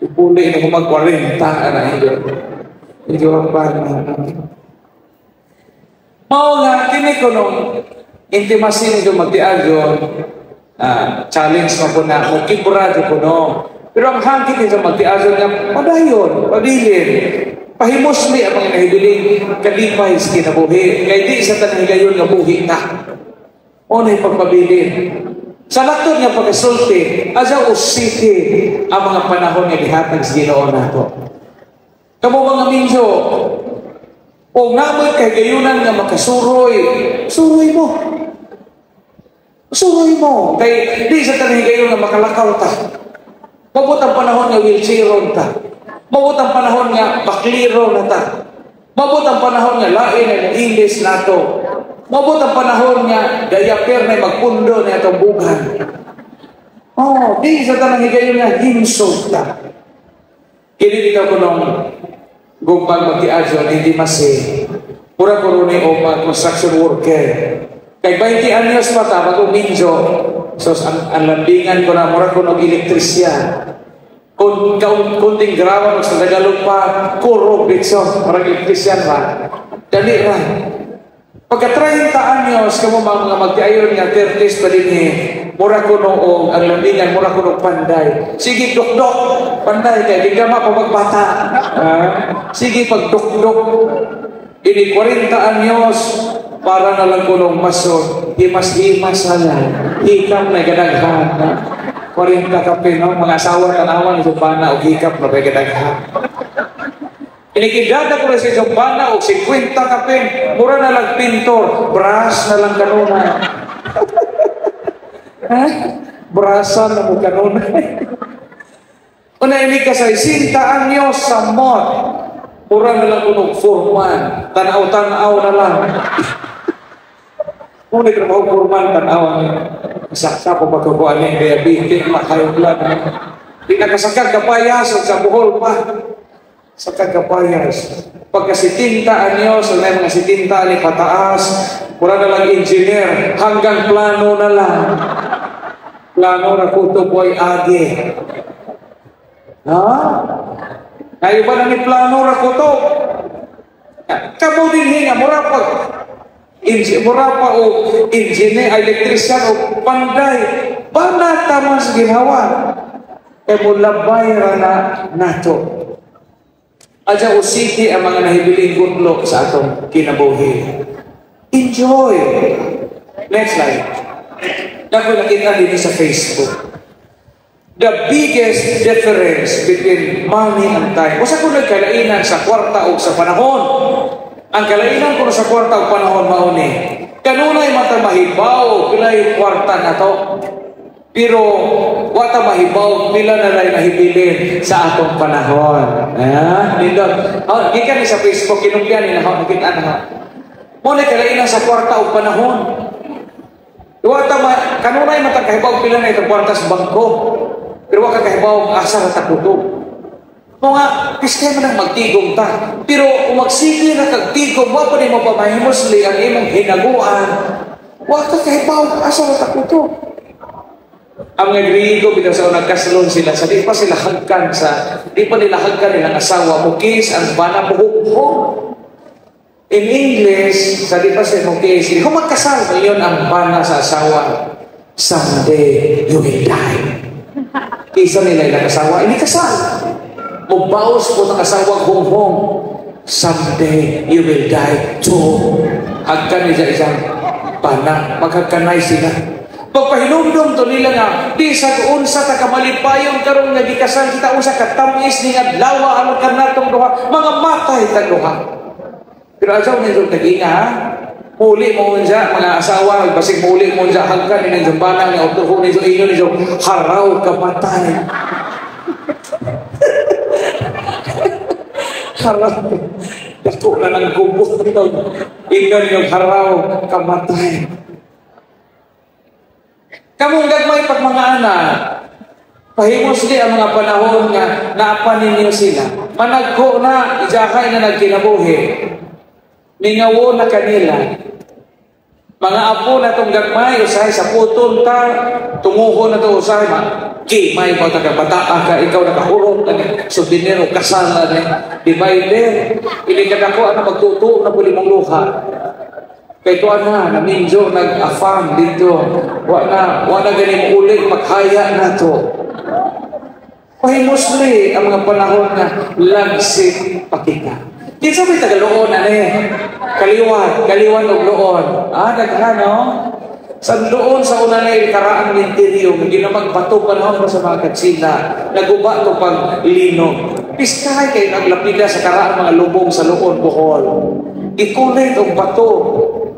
Ipuli na kung mag-40 anak hilo. Medyo ang bana. Mao nga kini ko nung intimacy nito magtiayon, challenge mo po na mo kibra ko no. Pero ang hangkit nito magtiayon nga padayon, pabilin. Pahimusli ang mga nahibiling kalipay sa kinabuhi. Kay di sa tanang higayon nga buhi ta. O na pagpabilin. Sa laktod nga pagkasulti, asaw usiki ang mga panahon nga gihatag sa Ginoo nato. Kamo mga minyo, o namoy kay gayunan nga makasuroy, suroy mo. Suroy mo. Kay di sa tanang higayon nga makalakaw ta. Mabot ang panahon nga wheelchairon ta. Mabot ang panahon nga bakliro na ta. Mabot ang panahon nga lain na ilis nato. Mabot ang panahon nga diaper na magpundo na itong bugan. Oh, di sa tanang higayon nga himsog ta. Kini dito ko nung gumpang magtiadyon, hindi masi. Pura-puro ni o construction worker. Kay 20 anyos pa ta, bago minjo. So, ang lambingan ko na, mura ko ng elektrisya. Kung kunting grawa, sa Tagalog pa, kuro, bitso, marang elektrisyan ba? Dali ra. Pagka 30 anyos, kamo mga magtiayon nga 30s pa din eh, mura ko noong, ang lambingan, mura ko noong panday. Sige, dukdok, panday, kay di ka mapagbata. Sige, pagdukdok, ini 40 anyos, para na lang ko noong mason, himas-himas na lang, hikap na gadaghan. 40 kape, no? Mga asawa, tanawan, sumbana, o hikap na gadaghan. Inikidada ko na sa sumbana, o 50 kape, mura na lang pintor, brass na lang kanunay. Ha? Brasa na mo kanunay. Una ini ka sa 60 anyos sa mot, mura na lang kunog foreman, tanaw-tanaw na lang. Kung nagtrabaho foreman, tanaw ang saksa po pagkukuha niya, diabetes, makayo blood. Di nakasakag kapayas, sa Bohol pa. Sakag kapayas. Pagka 70 anyos, may mga 70 ani pataas, mura na lang engineer, hanggang plano na lang. Plano na kuto boy agi. Ha? Kayo ba na ni plano ra ko to? Kamo din nga mura pa o engineer, electrician o panday. Banata man sa ginhawa. Kay mo labay ra na nato. Adya usiki ang mga nahibiling gudlo sa atong kinabuhi. Enjoy! Next slide. Dako nakita din sa Facebook. The biggest difference between money and time. Usa ko nagkalainan sa kwarta o sa panahon. Ang kalainan ko sa kwarta o panahon mao ni. Kanunay mata mahibaw pilay kwarta na to. Pero wa ta mahibaw pila na lay nahibilin sa atong panahon. Ah, nindot. Oh, gikan ni sa Facebook, kinumpyan ni na nakita na. Mo ni kalainan sa kwarta o panahon. Wa ta ma, kanunay mata kahibaw pila na itong kwarta sa bangko. Pero wa ka kahibaw asa ra ta kutob. Mo nga, piskay man ang magtigom ta. Pero kung magsige na kag tigom, wa pa nimo pamahimusli ang imong hinaguan. Wa ka kahibaw asa ra ta kutob. Ang mga Griego, bitaw sa nagkasalon sila, sa di pa sila hagkan sa, di pa nila hagkan nilang asawa, mukis ang bana buhok. In English, sa di pa sila mukis, kung magkasal, ngayon ang bana sa asawa, "Someday you will die." Isa nila ilang asawa, hindi kasal. Mubaos po ng asawa hunghong, "Someday you will die too." Hagkan nila isang bana, maghagkanay sila. Pagpahinumdum to nila nga, di sa unsa ta kamalipayon karon nga gikasal kita, unsa katamis ni adlaw ang kanatong duha, mga matay tag duha. Pero ajaw ninyo taginga ha? Muli mo unja, mga asawa, basig muli mo unja, hagkan ni ng banang ni orduho ninyo, inyo ninyo, haraw kamatay. Haraw. Dako na ng kubo. Inyo ninyo, haraw kamatay. Kamong gagmay pag mga anak, pahimos di ang mga panahon nga naapa ninyo sila. Managko na, ijakay na nagkinabuhi. Mingawo na kanila. Mga apo na itong gagmay, usahay sa putol ta, tunguho na ito usahay, ma, kimay mo ta kabataa ka, ikaw nakahurot, souvenir o kasal na ni, divider, ili ka dako, ano magtutuo na puli mong luha. Kay tuan na, naminjo, nag-afam dito. Wa na gani mo ulit, maghaya na to. Pahimusli ang mga panahon na lagsik pakita. Kinsa may tagaloon, ano eh? Kaliwan, kaliwan og loon. Ah, daghan, no? Sa loon sa una na karaang minteryo, ginamagbato panahon pa sa mga katsila, naguba to pag lino. Piskay kay naglapida sa karaang mga lubong sa Loon, Bohol. Ikulit og bato.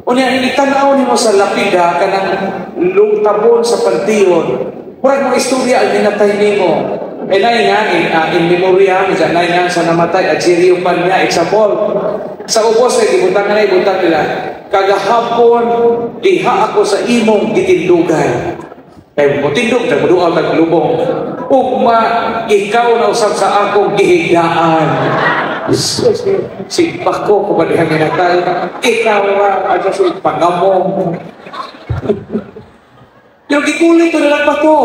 Unya itanaw nimo sa lapida kanang lungtabon sa panteon. Murag mo istorya ang dinatay nimo. E nay nga in memoriam sa nay nga sa namatay at Sirio pan niya example. Sa ubos ay gibutang na ibutang nila. Kagahapon diha ako sa imong gitindugan. Kay mo tindog ta moduaw tag lubong. Ugma ikaw na usab sa akong gihigdaan. Si Bako ko ba diha minatay? Ikaw ra adya sa pangamong. Pero gikulit to nilang bato.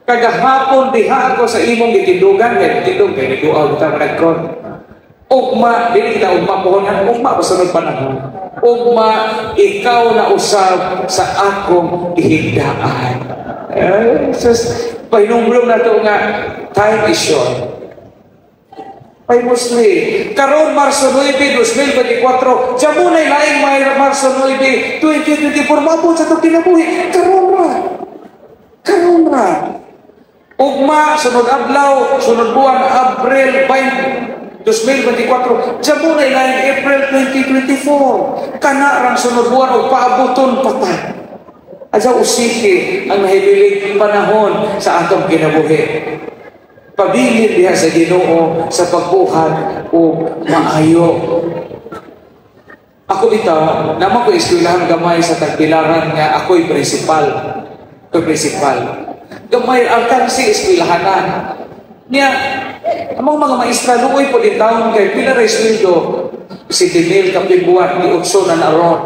Kagahapon diha ako sa imong gitindugan, kay gitindog kay nagduaw ta nagkon. Ugma dili kita ugma pohon, ugma pa sunod panahon. Ugma ikaw na usab sa akong gihigdaan. Eh, sus, pahinumdum na to nga time is short. Pahimusli. Karon Marso 9, 2024, diyan mo na'y laing may Marso 9, 2024, mabot sa itong kinabuhi. Karon ra. Karon ra. Ugma, sunod adlaw, sunod buwan, Abril 20, 2024, diyan mo na'y laing April 2024. Kana rang sunod buwan o paabuton pa ta. Adyaw usiki ang nahibiling panahon sa atong kinabuhi. Pabilin diha sa Ginoo sa pagbuhat o maayo. Ako bitaw, naman ko eskwelahan gamay sa tagpilaran nga ako'y principal. Ako'y principal. Gamay alkansi eskwelahanan. Niya, among mga maestra luoy po din taon kay pila ra sweldo 7,000 kapin buwan ni 8 na naron.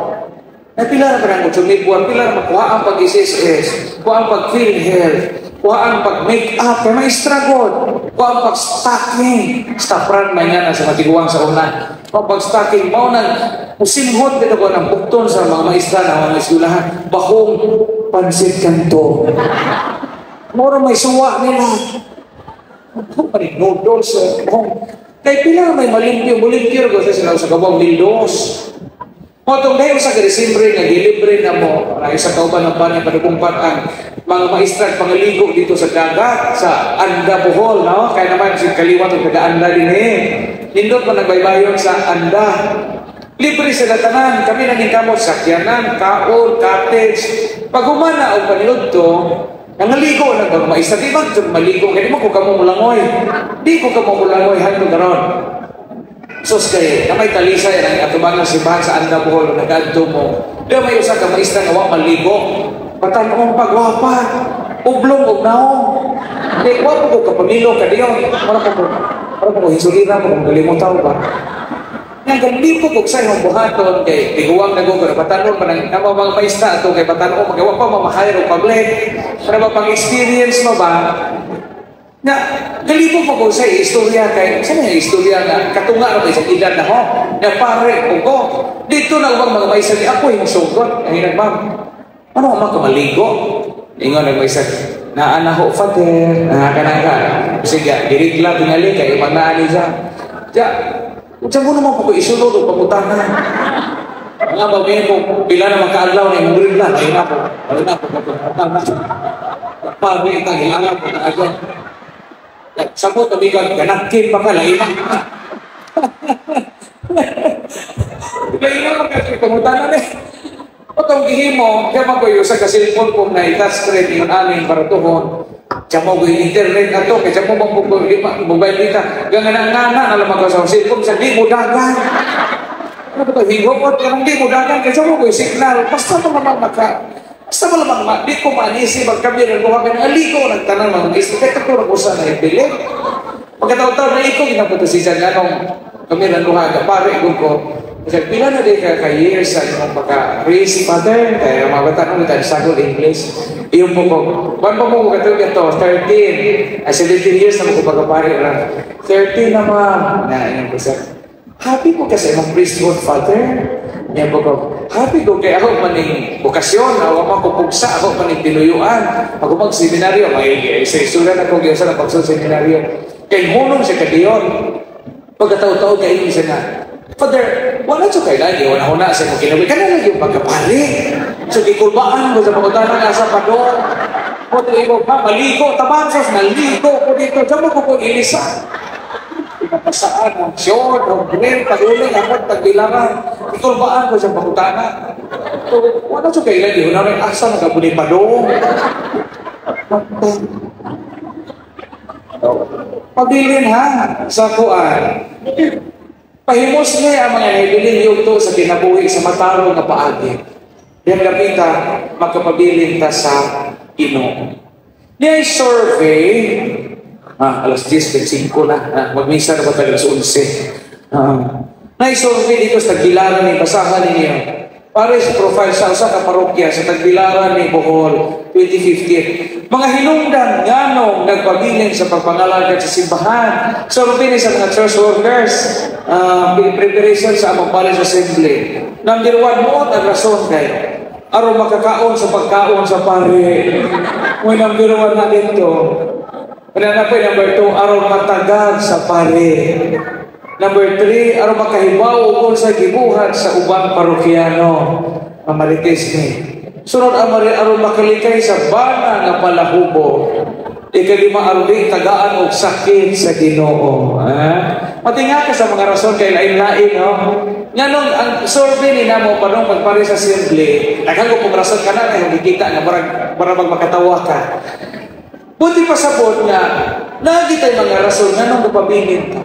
Na pila ra pa ng 8,000 buwan, pila ra makuha ang pag-SSS, kuha ang pag-PhilHealth, kuha ang pag-make up, kay maestra god, kuha Wa pag-stocking, stapran may nga na sa matiguang sa una. Wa pag-stocking, mao nang musimhot dito ko ng bukton sa mga maestra na mga eskwelahan. Bahong pansit kanto. Mora may suwa nila. Ano pa rin, noodles, eh. Bahong. Kay pila may malimpyo, volunteer ko sa sila sa kabang mildos. Mo tong dahil sa Desembre nga gilibre na mo na isa kauban ng panay padugong ang mga maestra at pangaligo dito sa dagat sa Anda, Bohol, no? Kaya naman si kaliwat og taga Anda din eh. Nindot man nagbaybayon sa Anda. Libre sa tanan, kami nangin kamot sakyanan, kaon, cottage. Pag humana og paniudto, nangaligo na mga maestra, di ba maligo kay di mo ko kamo mulangoy. Di ko kamo mulangoy hangtod karon. Sus kay na may talisay ang atubangan simbahan sa Anda, Bohol, nagaadto mo. Di may usa ka maestra nga wa maligo. Patan-ong pagwapa. Ublong og naong. Di wa po ko kapamilo kadiyon. Mura po ko hinsulira mo kung kalimutaw ba. Nga galipot og sa imong buhaton kay tiguang na ko patanon man ang namo mga maestra ato kay patanon magawa pa mamahire og public. Para ba pang experience mo ba? Na, galipot po ko sa istorya kay, sa mga istorya nga, katunga ra sa edad na ho, na pare ko ko. Dito na ubang mga maestra ni ako yung sugot. Ang hinag, "Ma'am, ano ang mga kamaligo?" Ingon nag maestra, "Naa na ho, Father." Na kanang ka. Sige, dirigla tingali kay mga ni siya. Ja, unsa mo naman po ko isulod og pangutana. Mga ba ko pila na makaadlaw na imong rigla, ay na po. Ay na po pangutana. Pare itang hilanga po na agad. Samot amiga, ganakit pa ka, lain na. Lain na magkakit, pangutana na eh. Patong gihimo, kaya man ko yung sa ka-cellphone ko na i-touchscreen yung aming baratuhon. Diyan mo ko internet na to, kaya diyan mo mobile data. Gangan nga na, alam ko sa cellphone, sa di mo dagan. Ano ba ito, hingopot ka nang di mo dagan, kaya diyan mo ko yung signal. Basta mo lamang, di ko manisi, magkami ng buha, kaya aliko, nagtanong mga isip, kaya ito ko sa na ipili. Pagkataon-taon na iko, ginapunta si Jan, anong kami ng luha, pare ko, kasi pila na di ka ka-years sa imong pagka-priest, Father, kaya mga bata nung tayo sagol English. Iyong po ko, buwan pa mo katulad ito, 13, ay 17 years na mo ko pagkapare lang. 13 na ma'am. Na, iyong po siya. Happy po kasi imong priesthood, Father. Niya po ko, happy ko kay ako maning bokasyon, ako man ko pugsa, ako maning tinuyuan. Pag mag-seminaryo, may sa isura na ko, sa na pagsul seminaryo. Kay hunong siya kadiyon. Pagkataw-taw kay siya nga, "Father, wala siya kailangan, wala huna sa imong kinabuhi. Kana lang yung pagkapari." So, gikulbaan ko sa pangutana nga sa padong. O, imo pa, maligo, tabang sos, maligo ko dito. Diyan mo ko ko ilisa. Pinapasaan ang short, ang green, taguling, ang tagbilangan. Ikulbaan ko sa pangutana. So, wala siya kailangan, yun na rin, asa nagabuni padong. Pabilin ha, sa kuan. Pahimos niya ang mga hibilin yugto sa kinabuhi sa matarong nga paagi. Diyan lapita, magkapabilin ta sa Ginoo. Niya survey, alas 10:05 na, magmisa na ba tayo alas 11. Na-survey dito sa Tagbilaran ni, basahan ninyo. Para sa profile sa usa ka parokya sa Tagbilaran ni Bohol, 2015. Mga hinungdan nganong nagpabilin sa pagpangalagad sa simbahan. Survey ni sa mga church workers, preparation sa among parish assembly. Number 1, muot ang rason kay aron makakaon sa pagkaon sa pare. May number 1 na dito. Una na po, number 2, aron matagad sa pare. Number 3, aron makahibaw kung sa gibuhat sa ubang parokyano. Mamarites ni. Sunod ang aron makalikay sa bana nga palahubo. Ikalima, aron di tagaan og sakit sa Ginoo. Ha? Matinga ka sa mga rason kay lain-lain, no? Nganong ang survey ni namo panong pagpare sa assembly, daghan ko pong rason ka na nakikita nga barag magmakatawa ka. Buti pa sabot nga lagi tay mga rason nganong gapabilin ta.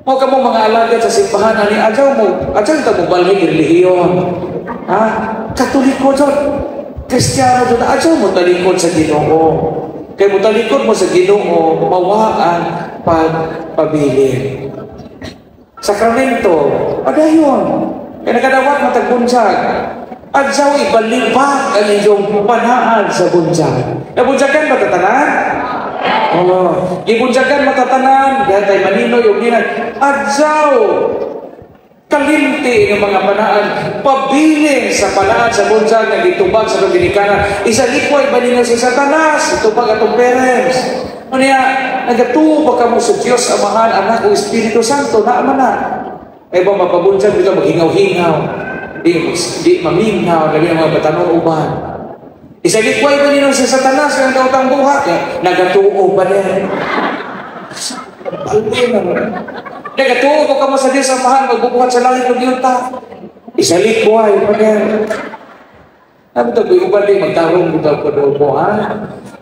Mo ka mo mga alagad sa simbahan ani adyaw mo, adyaw ta mo balhin relihiyon. Ha? Katoliko jud. Kristiyano jud, adyaw mo talikod sa Ginoo. Kay mo talikod mo sa Ginoo, mawaan pagpabilin. Sakramento, padayon. Kay nakadawat matag bunsag. Adyaw ibalibag ang inyong panaad sa bunsag. Nabunsagan ba tatanan? Oh, gibunjagan matatanan, gatay maninoy ug ninay. Adjaw kalimti ng mga panaan, pabilin sa panaan sa bunsag nga gitubag sa atong ginikanan. Isalikway ba ninyo si Satanas, itubag atong parents. Ano niya, nagatuo ba kamo sa Diyos Amahan, Anak o Espiritu Santo, naa man na. Ay ba mapabunsag dito maghingaw-hingaw, di mamingaw, labi ang mga batanon uban. Isalikway ba ninyo si Satanas ang daotang buhat? Nagatuo ba niya? Balde na. Nagatuo ko kamo sa Diyos Amahan, magbubuhat sa langit ug yuta. Isalikway pa niya. Ano ito, uban di magtarong bitaw ko daw mo, ha?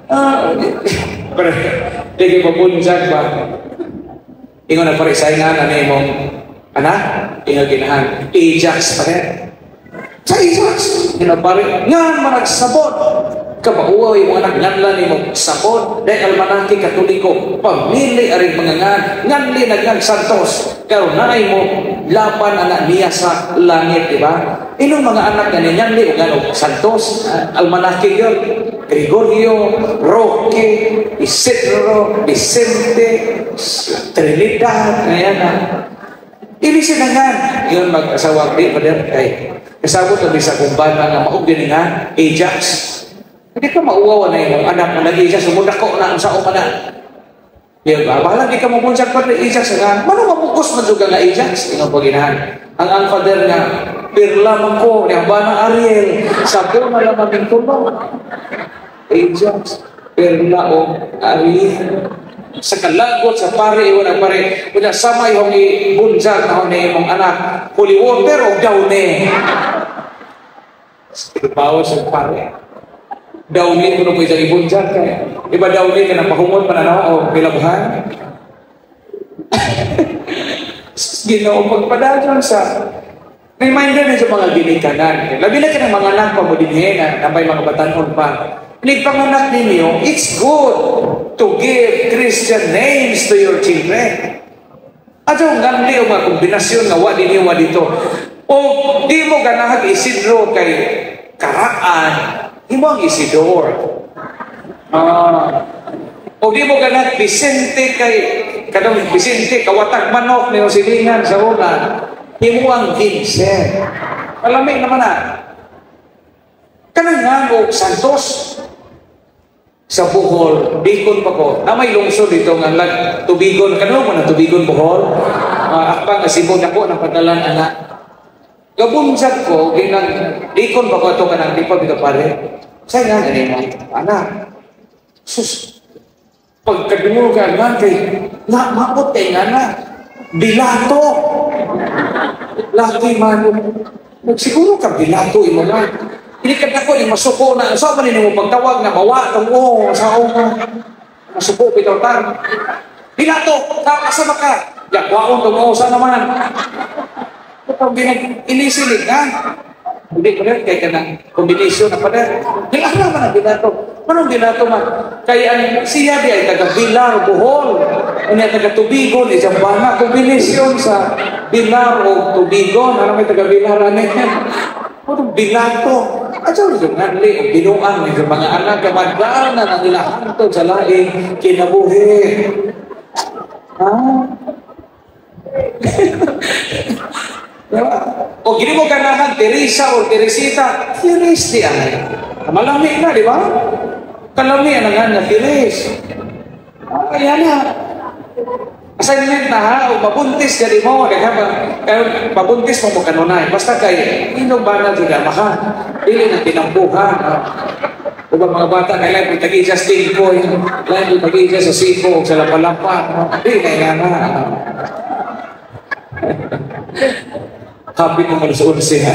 Ah, pero, di kayo mabunsag ba? Ingon na pare, sa nga na imong anak, ingon ginahan, Ajax pa rin. Sa Ajax, ingon pare, nga managsabot. Kabauwaw imong anak, nganlan imong sabot. Dahil almanake Katoliko, pamili aring mga ngan, nganli nagngag Santos. Karon naay mo, laban anak niya sa langit, di ba? Ilong mga anak nga ninyanli o ngano Santos, almanake yun. Gregorio, Roque, Isidro, Vicente, Trinidad, ayan na. Ili sinangan. Yun mag-asawa, di pa din kay kasabot na bisa kung bana nga maog din nga Ajax. Hindi ka mauwaw na imong anak na nag-Ajax, sumudako na ang sao ka na. Di ba? Bahala di ka mabunsag pa rin Ajax nga. Mano mabukos man juga nga Ajax? Ingon paginahan. Ang father nga, pirla man ko, niyang bana Ariel, sabo na lamang ng tulong. Ajax, pirla o Ariel. Sa kalagot sa pare, iwan ang pare, kunya sama ihong ibunsag na ni imong anak, holy water o downy. Bawo sa pare. Downy ko mo isang ibunsag kaya. Iba downy ka na pahumon pananaw o bilabuhan. Ginoo pagpadayon sa reminder na sa mga ginikanan. Labi na ka ng mga anak pa mo dinhi na may mga batanon pa. Nigpanganak ninyo, it's good to give Christian names to your children. Adyo nganli o mga kombinasyon nga wa dinhi wa dito. O di mo ganahag Isidro kay karaan, imo ang Isidore. O di mo ganahag Vicente kay kanang Vicente kawatag manok ni silingan sa una, imo ang Vincent. Malami naman na. Kanang nga og Santos sa Bohol, Bicon pa ko. Na may lungsod dito nga lag Tubigon, kano mo na Tubigon Bohol? Akpang nga Cebu nako ng padalan anak. Gabunsag ko ginang Bicon pa ko ato kanang di pa bitaw pare. Say nga gani mo anak. Sus, pagkadungo ka nga kay na maot kay nga na bilato. Laki man siguro ka bilato imo na. Hindi ka nako ni masuko na sa man nimo pagtawag na mawa tong o sa o masuko bitaw tar. Bilato, ka asa man ka? Ya kwaon tong o sa naman. Ito binag ilisilig ha. Hindi ko rin kay kanang kombinasyon na pader. Nilara man ang bilato. Manong bilato man? Kay ang siya di ay taga Bilar, Bohol. Unya taga Tubigon, isang bana. Kombinasyon sa Bilar o Tubigon. Ano may taga Bilar ano yan? Ano bilato? Adyo rin yung nganli o binuang ng mga anak kamadaan na nang ilahantod sa laing kinabuhi. Ha? Diba? O gini mo ganahan, Teresa o Teresita, Teres di ay. Malami na, di ba? Kalami ang nga nga Teres. Kaya na. Assignment na ha, o mabuntis ka di mo, kaya mabuntis mo mo kanunay. Basta kay, inog banal juga maka, dili na tinambuhan. O ba mga bata, kailangan may tag-isa sa Tingkoy, kailangan may tag-isa sa Siko, sa Lapalampa. Di, kaya nga. Happy mo alas 11 ha.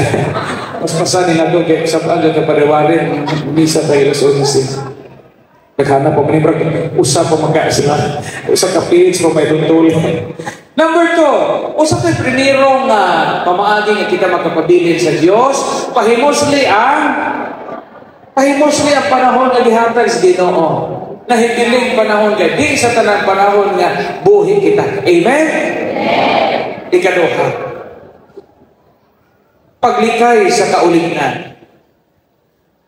Mas pasan nila doon kaya sa ano ka pariwarin, misa tayo alas 11. Naghanap pa man usa pa magka sila. Usa ka page pa may tuntol. Number 2, usa kay primero nga pamaagi nga kita makapabilin sa Dios, pahimusli ang panahon nga gihatag sa Ginoo. Nahibiling panahon kay di sa tanang panahon nga buhi kita. Amen? Ikaduha, paglikay sa kaulignan.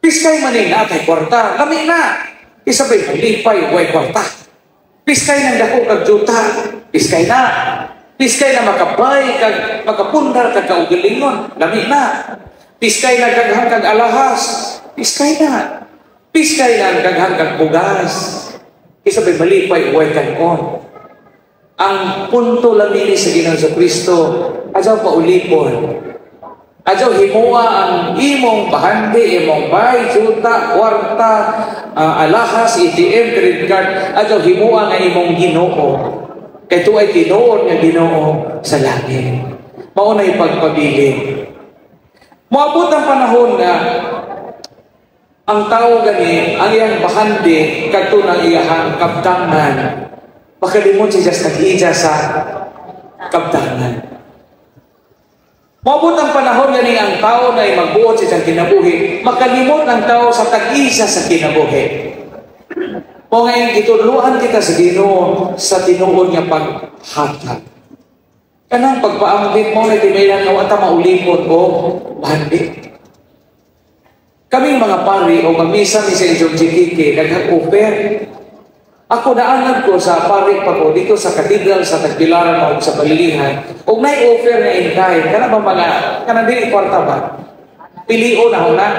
Piskay manin na kay kwarta, lami na. Isabay, lipay, way kwarta. Piskay ng dako kag juta, piskay na. Piskay na makabay kag makapundar kag kaugalingon, lami na. Piskay na daghan kag alahas, piskay na. Piskay na ang daghan kag bugas. Isa ba'y malipay way kanon. Ang punto lang nini sa Ginoong sa Kristo, adyaw paulipon. Adyaw himua ang imong bahandi, imong bay, juta, kwarta, alahas, ATM, credit card, adyaw himua nga imong Ginoo. Kay tuay tinuod nga Ginoo sa langit. Mao na pagpabilin. Moabot ang panahon nga ang tao gani, ang iyang bahandi, kadto ng iyahang kabtangan. Makalimot siya sa tag-ija sa kabtangan. Moabot ang panahon gani ang tao na magbuot sa iyang kinabuhi, makalimot ang tao sa tag-isa sa kinabuhi. O ngayon, gitudluan kita sa Ginoo sa tinuod nga paghatag. Kanang pagpaambit mo na timaylan nga wa ta maulipon o bahandi. Kaming mga pari o mamisa mi sa inyong Jikiki, daghang offer. Ako, naanad ko sa pari pa ko dito sa katedral sa Tagbilaran o sa Balilihan. Og nay offer na in kind, kana ba mga kanang dili kwarta ba? Pilion na na.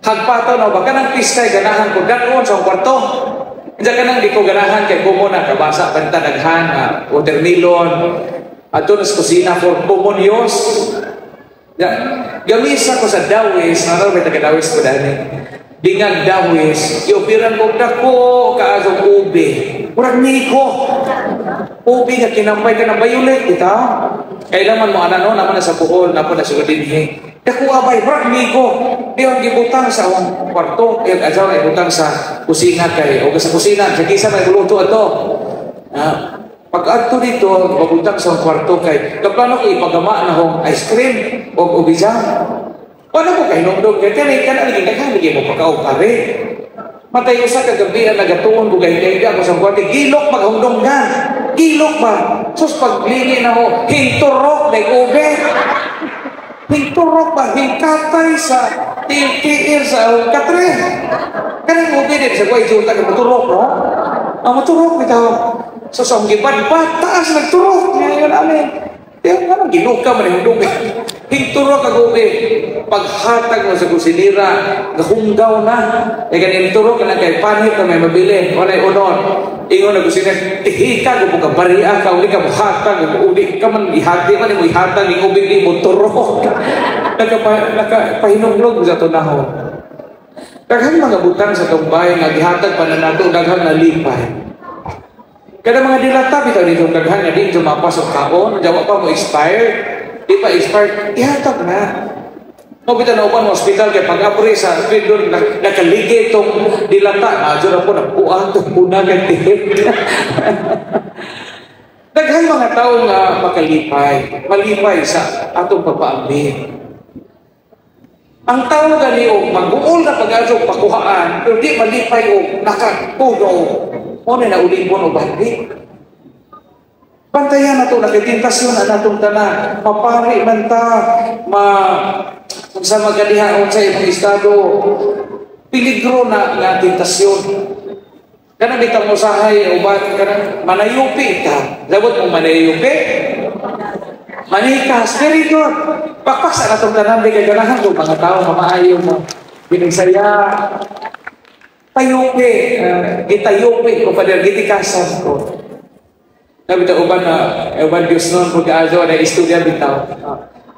Hagpataw na ba kanang piskay ganahan ko danon sa kwarto. Hindi kanang di ko ganahan kay kumo na kabasa banta daghan watermelon. Adto na sa kusina for common use. Ya, gamisa ko sa Dawis, ano may taga Dawis ko dani. Bingag Dawis, iopiran ko dako kaasong ube. Murag niko. Ube nga kinampay ka ng violet, itaw. Kailangan mo ana no, naman na sa Bohol, naman na sa dinhi. Dako abay, murag niko. Di ang gibutang sa akong kwarto, iyang adyaw na ibutang sa kusina kay o sa kusina, sa kisa may guluto ato. Pag adto dito, pabutang sa kwarto kay kaplano ko ipagama na hong ice cream o ube jam. Paano ko kay hinumdum kay kani kana lagi daghan lagi mo pagkaw pare. Matay usa ka gabi ang nagatuon ko kay kay ako sa kwarto, gilok maghumdumgan. Gilok ba? Sus, paglini na ho, hinturok na ube. Hinturok ba? Hingkatay sa tiil sa katre. Kanang ube din sa kuway juta ka maturok, no? Ang maturok bitaw. So sa akong gibadbat, taas nagturok. Ngayon amin. Tiyan nga nang ginuka man yung dumi. Hinturok ang ube. Paghatag mo sa kusinira, nahunggaw na. E ganin turok na kay panit na may mabili. Walay unon. Ingon na kusinira, tihika ko ka bariya ka, uli ka muhatag, uli ka man ihati man mo ihatag, ing ube di mo turok. Nakapahinumlog sa tunahon. Daghang mga butang sa tumbay nga gihatag pa na nato, daghang nalipay. Kada mga dilata bitaw dito daghan nga di mapasok kaon, jawa pa mo expired, di pa expired, ihatag na. Mo bitaw na uban mo hospital kay pag-abri sa doon nakaligay tong dilata, adyo na po nagpuan tong una kay tihip. Daghang mga tao nga makalipay, malipay sa atong pagpaambit. Ang tao gani og mag-uol na pag-adyo pakuhaan, pero di malipay og nakapuno. Mo na naulipon o bandi. Bantayan na ito, nakitintasyon na natong tanan. Mapari man ta, ma sa magalihaon sa imong estado, piligro na nga tentasyon. Kanang bitang usahay, uban, kanang manayupi ka. Labot mo manayupi? Manikas, very good. Pakpak sa natong tanan, di kay ganahan ko mga tao, mamaayo mo. Binigsaya, tayupi, gitayupi ko pa gitikasan ko. Nabi ta uban na uban Dios noon pag azo na istorya bitaw.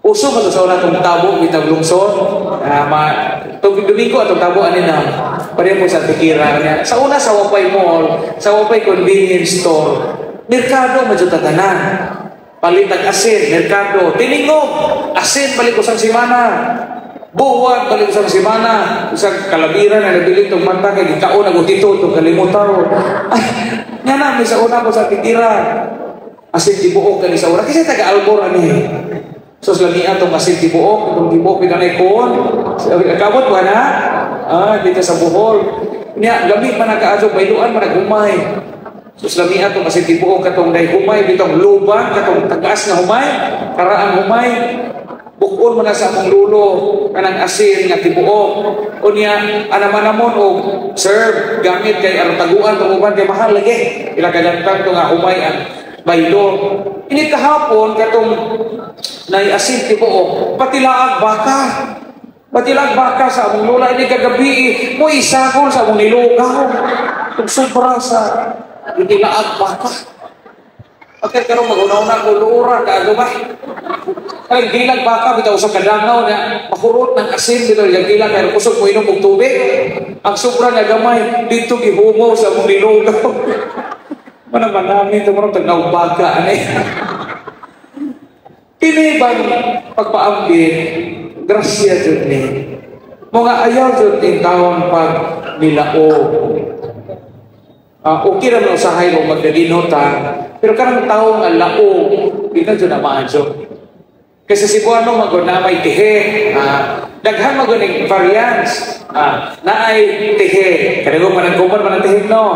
Uso man sa una tong tabo bitaw lungsod. Ma tug Domingo atong tabo ani na. Pareho mo sa tikira niya. Sa una sa Wapay Mall, sa Wapay Convenience Store, merkado man jud tatanan. Palitag asin, merkado, tiningog, asin balik usang simana. Buwag balik usang simana, usang kalabiran na nabili tong mata kay gikaon ag utito tong kalimutaw. Ay, nga na mi sa una ko sa titira. Asin tibuok kani sa una kasi taga Albor ani. So sa lamia tong asin tibuok, tong tibuok pinanay kon. Kabot ba na? Dito sa Bohol. Nya gamit man nakaadyo bayluan man nagumay. So sa lamia tong asin tibuok katong day humay bitong luban katong tagas nga humay, karaang humay. Bukon mo na sa among lulo kanang asin nga tibuok. Unya anaman-amon og serve gamit kay aron taguan tong uban kay mahal lagi. Ila kadagtang to nga humay ang baylo. Ini kahapon katong nay asin tibuok, patilaag baka. Patilaag baka sa among lola ini kagabi mo isakol sa among nilugaw. Kung sobra sa tilaag baka. Okay, karon mag-una-una ko luura kaago ba? Ay, gilag baka bitaw sa kadangaw na makurot ng asin bitaw yung gilag kay kusog mo inom og tubig. Ang sobra nga gamay dito gihungaw sa among nilugaw. Mana manami ito mo tagnaw baka ani. Kini bang pagpaambit, grasya jud ni. Mga ayaw jud ni taon pag nilaog. Okay ra man usahay mo magdaginota, pero kanang tawo nga laog, di na jud na maadyo. Kasi si Cebuano magod na may tihe, daghan magod ning variants. Naay tihe, kanang man ang common man ang tihe no.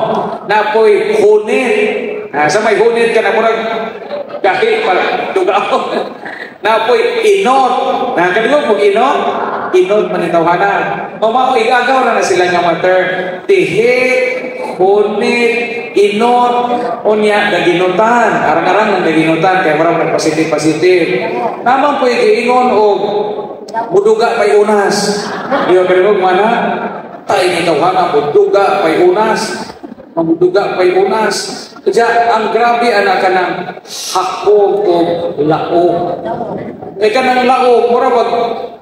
Napoy hunit. Sa may hunit ka na murag gahi para dugaw. Napoy inot. Na kanang mo inot, inot man ang tawhana. Mao igagaw ra na sila nga mater. Tihe, hunit, inot, unya daginutan. Arang-arang ng daginutan kay murag nagpasitif-pasitif. Naman po giingon og buduga pay unas. Di ba pero mana? Tay ni tawhana buduga pay unas. Mabuduga pay unas. Kaya ang grabe anak kanang hakog og laog. Kay kanang laog mura bag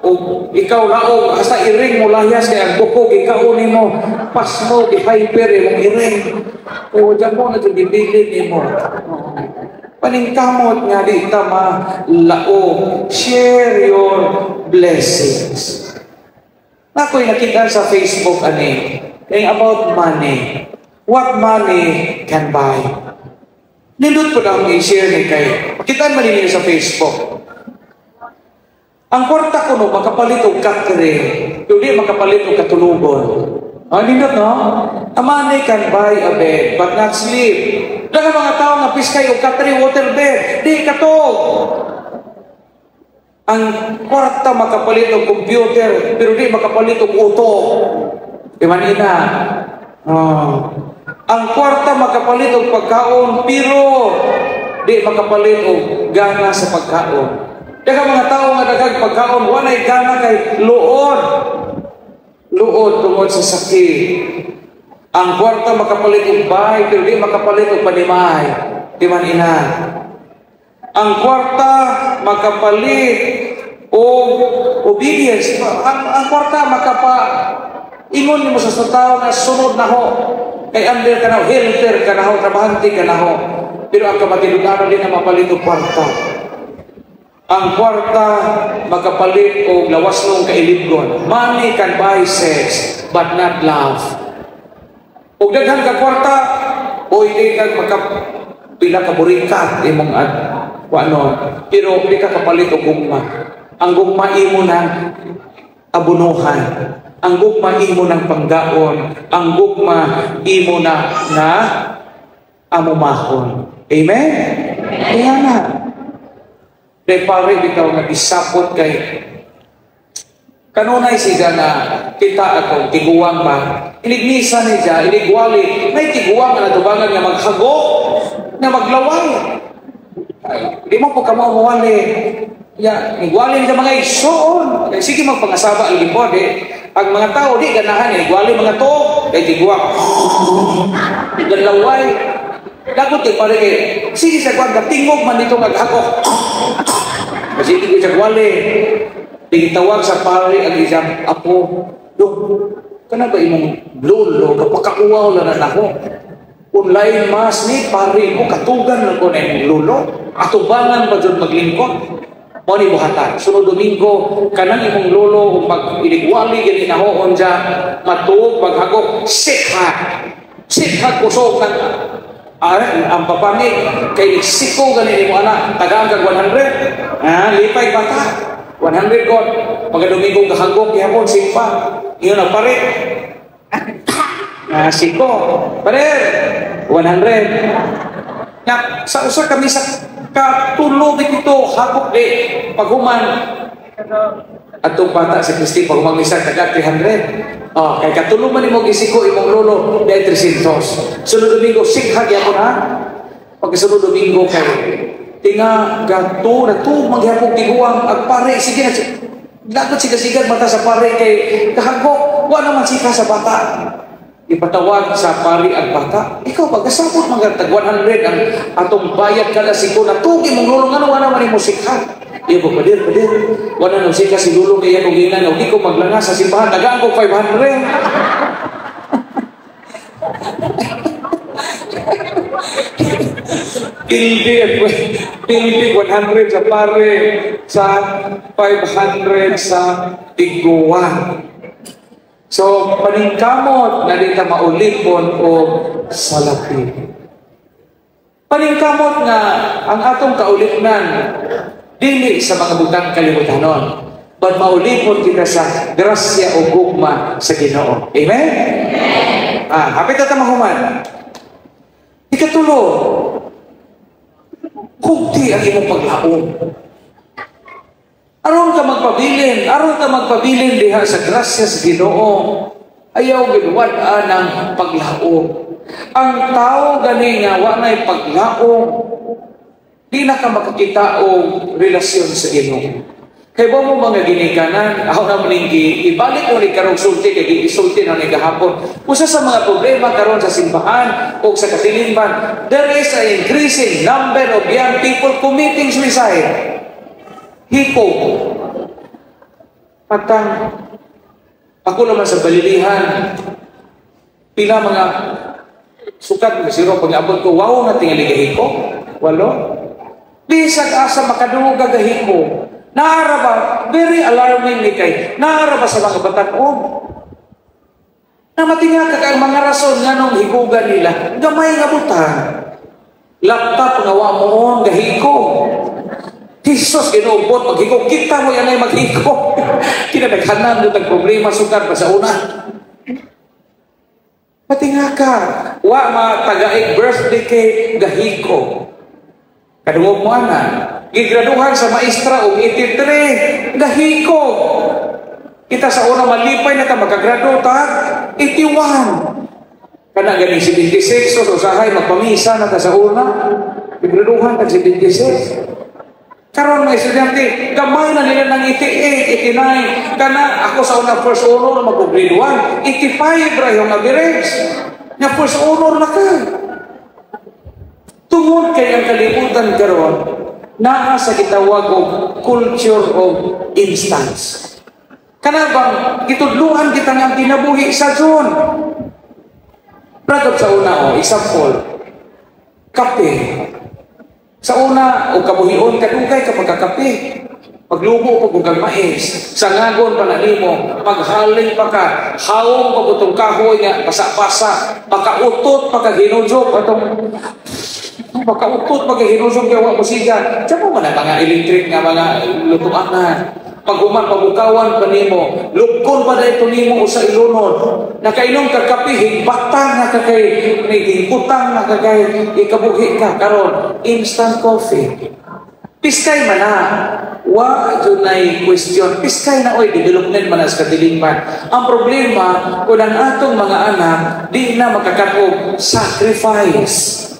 og ikaw laog hasta iring mo layas kay ang bukog ikaw nimo pasmo gi hyper imong iring. Kay wa mo na jud gibilin nimo. Paningkamot nga di ta malaog. Share your blessings. Ako'y nakita sa Facebook ani, kay about money. What money can buy. Nindot po na akong i-share ni kay. Makitaan man ninyo sa Facebook. Ang kwarta ko no, makapalit og katre, pero di makapalit og katulugon. Ah, nindot no? A money can buy a bed, but not sleep. Daghang mga tao nga piskay og katre water bed, di katog. Ang kwarta makapalit og computer, pero di makapalit og utok. Di man ina? Oh. Ang kwarta makapalit og pagkaon, pero di makapalit og gana sa pagkaon. Daghang mga tao nga daghang pagkaon, walay gana kay luod. Luod tungod sa sakit. Ang kwarta makapalit og bahay, pero di makapalit og panimay. Di man ina? Ang kwarta makapalit og obedience. Ang kwarta makapa ingon nimo sa tao nga sunod na ho. Kay under ka na ho, helper ka na ho, trabahante ka na ho. Pero ang kamatinudanon di na mapalit og kwarta. Ang kwarta makapalit og lawas nung kailibgon. Money can buy sex, but not love. Og daghan ka kwarta, pwede kang makapila ka burikat imong at ano, pero di ka kapalit og gugma. Ang gugma imo ng abunuhan. Ang gugma imo ng panggaon. Ang gugma imo na na amumahon. Amen? Kaya na. Kay pare bitaw nga gisapot kay kanunay siya na kita atong tiguang ba inigmisa ni siya inigwali may tiguang nga natubangan nga maghagok nga maglaway. Ay, di mo po kamo mawali ya inigwali niya mga igsoon kay sige magpangasaba lagi po di ang mga tao di ganahan inigwali mga to kay tiguang galaway. Dagot kay pare kay sige sa kwan tingog man dito maghagok kasi hindi ko siya wali. Tingitawag sa pare ang isang apo. Dok, kana ba imong lolo, kapakauwaw na na ako. Online mass ni pare mo, katugan na ko na imong lolo. Atubangan ba dyan maglingkod? Mo ni buhatan. Sunod Domingo, kanang imong lolo, kung mag-inigwali, gani na ho, onja, matuog, maghagok, sikha. Sikha, kusog ng ang papani, kay siko gani mo anak, tagaan kag 100. Lipay bata. 100 god. Pagka Domingo gahagok gihapon simpa. Ingon ang pare. Siko. Pare 100. Nga sa usa kami sa katulo dito hagok di paghuman Atong bata si Christine, pag umang taga 300. Oh, kay katulo man nimo gisiko imong lolo, dahil 300. Sunod Domingo, sikha gyapon ha. Pagkasunod Domingo kay tinga gato na to maghapon tiguang ag pare, sige na. Lagot siga-sigag mata sa pare kay kahagok, wa naman sika sa bata. Ipatawag sa pari ang bata. Ikaw ba, kasabot mga tag 100 ang atong bayad kada siko na tugi mong lolo, ngano wala man nimo sikha? Iyo ko, padir, padir. Wala nang sika si lolo kaya kung ginan, di ko maglanga sa simbahan, tagaan ko 500. Hindi, hindi 100 sa pare, sa 500 sa tiguan. So, paningkamot na di ta maulipon o salapi. Paningkamot nga ang atong kaulipnan dili sa mga butang kalibutanon, but maulipon kita sa grasya o gugma sa Ginoo. Amen? Amen. Hapit na ta mahuman. Ikatulo, kugti ang imong paglaom. Aron ka magpabilin diha sa grasya sa Ginoo, ayaw giduwad-an ang paglaom. Ang tao gani nga wa nay paglaom, di na ka makakita og relasyon sa Ginoo. Kay ba mo mga ginikanan, ako na maning ibalik mo ni karong sulti kay gisulti na ni gahapon. Usa sa mga problema karon sa simbahan o sa katilingban, there is an increasing number of young people committing suicide. Hiko. Patang. Ako naman sa balilihan, pila mga sukat, zero, pag-abot ko, wow na tingali gahiko. Walo. Bisag asa makadungog gahiko. Naara ba? Very alarming ni kay. Naara ba sa mga batan-og? Na matinga ka ang mga rason nga nung higugan nila, gamay nga butang. Laptop nga wa moon gahiko. Jesus ginuubot maghiko, kita mo yan ay maghiko. Kinadaghanan mo tag problema sukad pa sa una. Patinga ka, wa matagaig birthday cake gahiko. Kadungog mo ana, gigraduhan sa maestra og 83 gahiko. Kita sa una malipay na ta makagrado ta 81. Kana gani 76 so usahay magpamisa na ta sa una. Gigraduhan tag 76. Karon mga estudyante, gamay na nila ng 88, 89. Kana ako sa una first honor mag-grade 1, 85 ra yung average. Nga first honor na ka. Tungod kay ang kalibutan karon naa sa gitawag og culture of instance. Kana bang gitudluan kita nga ang kinabuhi sa June. Prato sa una, oh, example, kape. Sa una, o kabuhion, kadugay ka pagkakape. Paglubo pag ug mais, sangagon pa na nimo, paghaling pa ka, hawong pa butong kahoy nga basa-basa, pakautot pa ka hinusog atong pakautot pa ka hinusog kay wa musiga. Tiyan mo man ang mga electric nga mga lutuan na. Paghuman pabukawan pa nimo, lupkon pa dayto nimo usa ilunod. Nakainom ka kape, higbatang na ka kay hingkutang na ka kay ikabuhi ka karon instant coffee. Piskay man na, wa dunay question. Piskay na oy development man sa katilingban. Ang problema kung ang atong mga anak di na makakatog sacrifice.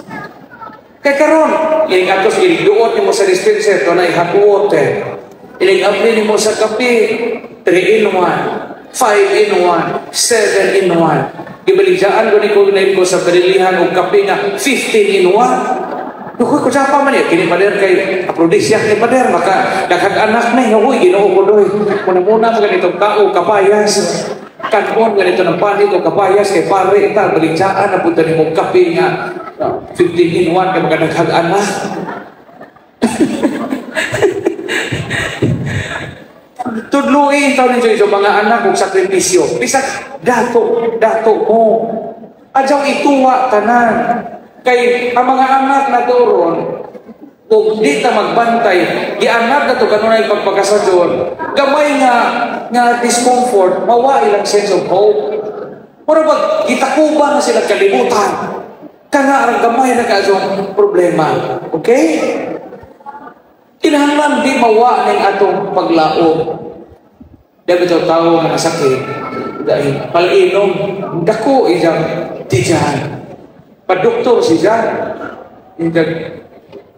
Kay karon, ining atos ining duot nimo sa dispenser to na hot water. Ining abli nimo sa kape, 3 in 1, 5 in 1, 7 in 1. Gibaligyaan ko ni ko ko sa palilihan og kape nga 15 in 1. Dukoy ko sa pa man niya, kini pader kay aphrodisiac ni pader, maka daghang anak na, huy, Ginoo ko doy. Muna-muna mo ganitong tao, kapayas. Kanon ganito ng panit o kapayas, kay pare ita, baligyaan na punta ni mong kape nga 15 in 1, kay makadaghang anak. Tudluin taon ninyo sa mga anak og sakripisyo. Bisag dato, dato mo. Adyaw ituwa tanan. Kay ang mga anak na turon, kung di ta magbantay, gianak na to kanunay pagpakasadyon, gamay nga nga discomfort, mawa ilang sense of hope. Mura bag gitakuba na sila kalibutan. Kana ang gamay na kaasong problema. Okay? Kinahanglan di mawa ning atong paglaom. Di bitaw tao nga nasakit dahil palainom dako iyang tiyan. Padoktor siya. Iyang,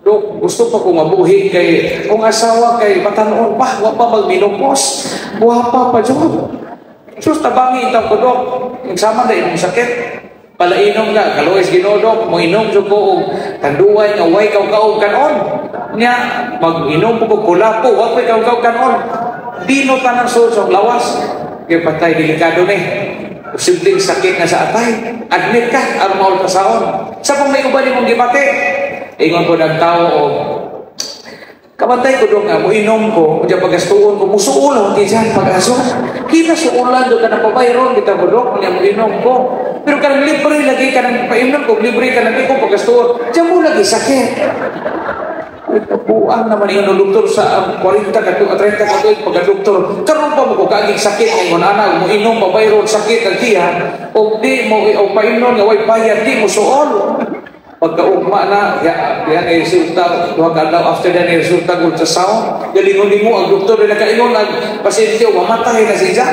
"Dok, gusto pa ko mabuhi kay kung asawa kay batanon pa, wa pa magmenopause. Buha pa jud. Sus, tabangi itang ko, Dok. Sama na imong sakit. Palainom ka, kaluoy Ginoo, Dok, moinom jud ko og tanduay nga way kaw-kaw kanon. Nya mag-inom po ko kulapo, wa koy kaw-kaw kanon. Dino tanan sulod sa lawas. Kay patay, delikado ni. Posibleng sakit na sa atay. Admit ka, aron ma-ultrasound." Sa kung may uban imong gibati, ingon ko ng tao o kabantay ko doon nga, mo inom ko, o pagastuon ko, musuol ako diyan pag-aso. Kinasuulan do ka na pabayron, kita ko doon, kanya mo inom ko. Pero kanang libre lagi ka nang painom ko, libre ka nang ikaw pagastuon, diyan mo lagi sakit. Ay, kabuang naman yung doktor sa 40 ka 30 ka tuig pagka-doktor. Karon pa mo ko kaaging sakit ngayon ana mo inom pabayron sakit ang tiyan o di mo o painom nga way bayad, di mo suol. Pagkaugma na, ya, ya ay resulta, 2 ka adlaw after that ay resulta ultrasound. Galingon-lingo ang doktor na nakaingon ang pasyente, mamatay na siya.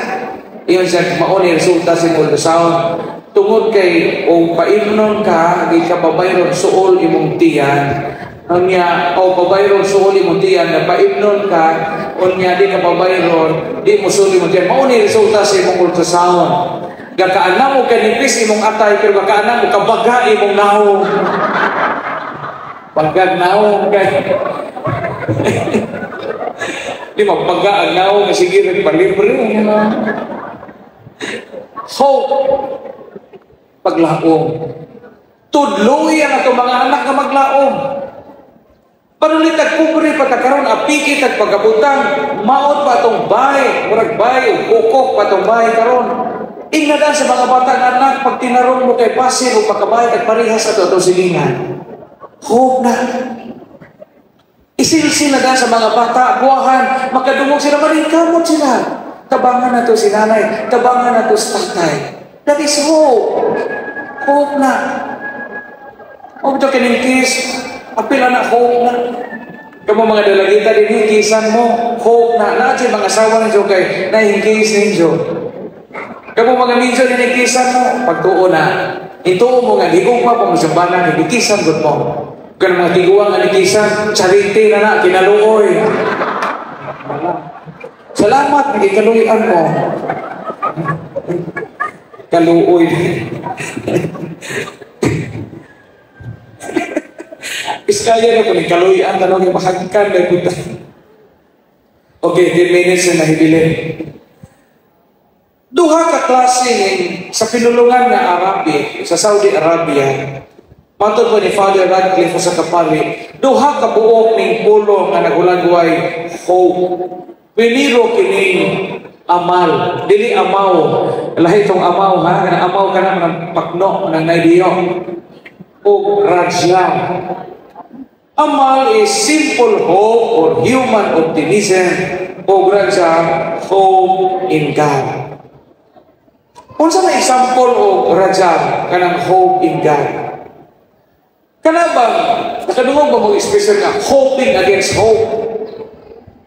Iyon siya, mao ni resulta sa ultrasound. Tungod kay o paimnon ka, di ka pabayron, suol imong tiyan. Unya, o pabayron suol imong tiyan, na paimnon ka, unya di ka pabayron, di mo suol imong tiyan. Mao ni resulta sa imong ultrasound. Gakaanam mo kanipis imong atay, pero gakaanam mo kabaga imong naong. Pagkag naong kay di magbaga ang naong nga sige rin palibre. Hope. Paglaom. Tudloy ang atong mga anak nga maglaom. Panulit tag pobre pa ta karon, apiki tag pagkabutang, maot pa atong bay, murag bay o kukok pa atong bay karon. Ingnan sa mga bata nga, "Anak, pag tinarong mo kay pasin o pagkabay tag parehas ato atong silingan." Hope na. Isilsil na sa mga bata, buwahan, makadungog sila, maningkamot sila. Tabangan na to si nanay, tabangan na to si tatay. That is hope. Hope na. O ito kining kiss, apila na, hope na. Kamo mga dalagita din, kisan mo, hope na. Naa mga asawa ninyo kay nahingkis ninyo. Kamo mga minyo din, kisan mo, pagtuo na. Ituo mo nga, higong pa pong sambanan, hikisan gud mo. Kung mga tiguang nga nikisan, charity na na, kinaluoy. Salamat, nagikaluyan mo. Kaluoy. Iskaya na ko ni kaluyan, tanong yung mahagkan na punta. Okay, 10 minutes na nahibilin. Duha ka klase sa pinulungan nga Arabic sa Saudi Arabia. Matod po ni Father Radcliffe sa kapari, duha ka buok ning pulo nga nagulagway hope. Piniro kining amal, dili amaw. Lahi tong amaw ha, kanang amaw kana ng pakno ng naidiyo. O radya. Amal is simple hope or human optimism, o radya, hope in God. Unsa na example o radya kanang hope in God? Kana ba, nakadungog ba mo expression nga hoping against hope?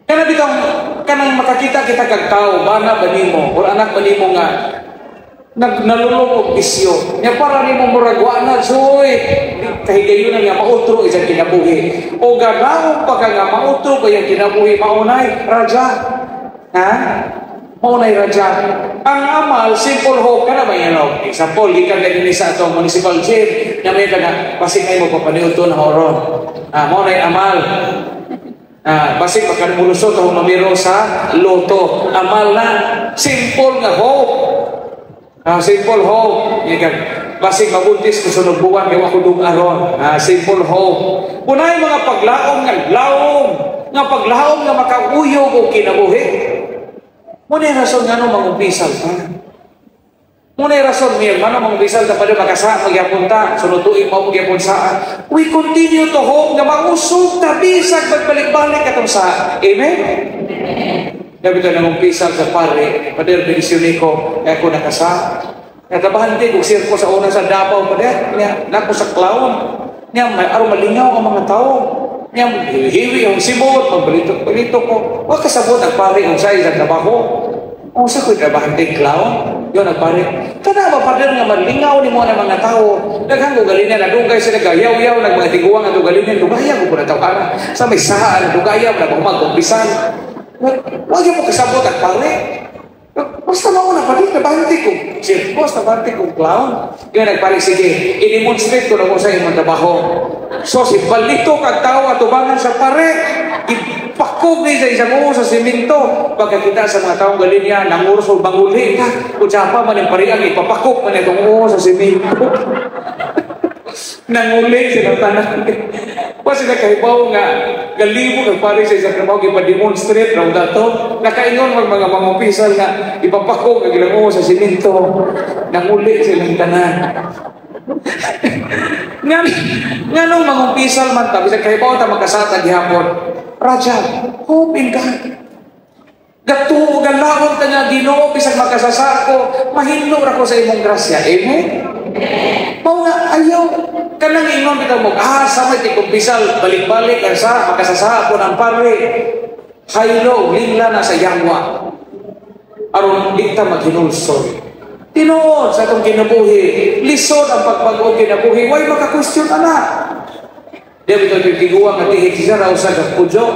Kana bitang kanang makakita kita kag tao, bana ba nimo or anak ba nimo nga nag nalulong og bisyo. Nya para nimo murag wa na joy kahigayunan nga mautro isang kinabuhi. O ganaon pa ka nga mautro pa yang kinabuhi, maunay raja. Ha? Maunay raja. Ang amal, simple hope, kana ba yan? Example, gikan ka sa atong municipal jail, nga may ka nga, basig ay mo papaniud to na horon. Ah, maunay amal. Ah, basig makamulusot o mamiro sa loto. Amal na, simple nga hope. Ah, simple hope. Yan, basig mabuntis ko sunod buwan, may wakudong aron. Ah, simple hope. Punay mga paglaom nga laom, nga paglaom nga makauyog o kinabuhi. Muna yung rason nga nung mangumpisal ta. Muna yung rason, may manong mangumpisal ta pa rin makasa, magyapon ta, sunod tuig mo magyapon sa. We continue to hope nga mausog ta, bisag magbalik-balik atong sa. Amen? Gabi ito nangumpisal sa pare, "Pader, benisyon ko, kaya ako nakasa." Natabahan din, kung sirko sa una sa Davao, pader, niya, nako sa clown. Niya, may araw malingaw ang mga tao. Nya hiwi ang sibot, pagbalito-balito ko. Wa kasabot ang pare unsay sa trabaho. Unsa ko'y trabahante, clown? Yun ang pare. Kana ba, Father, nga malingaw ni mo ng mga tao. Daghang ugalinin, nadugay sila gayaw-yaw, nag mga tiguang ang ugalinin, dugaya ko po na tao ara. Sa may sahaan, dugaya, na magkumpisan. Wag mo kasabot ang pare. Basta mauna pa din, trabahante ko. Boss, trabahante ko, clown. Kaya nagpare, sige, i-demonstrate ko na ko sa imong trabaho. So, si balito kag tao atubangan sa pare, ipakog ni sa isang uo sa simento. Pagkakita sa mga taong galinya, nangurso, banguli ka. Kutsapa man yung pariang, ipapakok man itong uo sa simento. Nanguli sila tanan. Wa sila kahibaw nga galibo kag pare sa isang trabaho, ipa-demonstrate raw dato. Nakaingon mag mga mangumpisal nga ipapakog ang ilang uo sa simento. Nanguli silang tanan. Nganong mangumpisal man ta, bisag kahibaw ta magkasata gihapon. Raja, hope in God. Gatuo galaon ta nga Ginoo bisag makasasako, mahinlo ra ko sa imong grasya. Amen. Mao nga ayaw kanang ingon bitaw mo, sa may tikumpisal, balik-balik ang sa makasasa po ng pare. Haylo lingla na sa yawa. Aron di ta maghinulsol. Tinuod sa atong kinabuhi, lisod ang pagbago kinabuhi, way maka-question ana. Di bitaw tiguang nga tihik siya raw sa pudyo.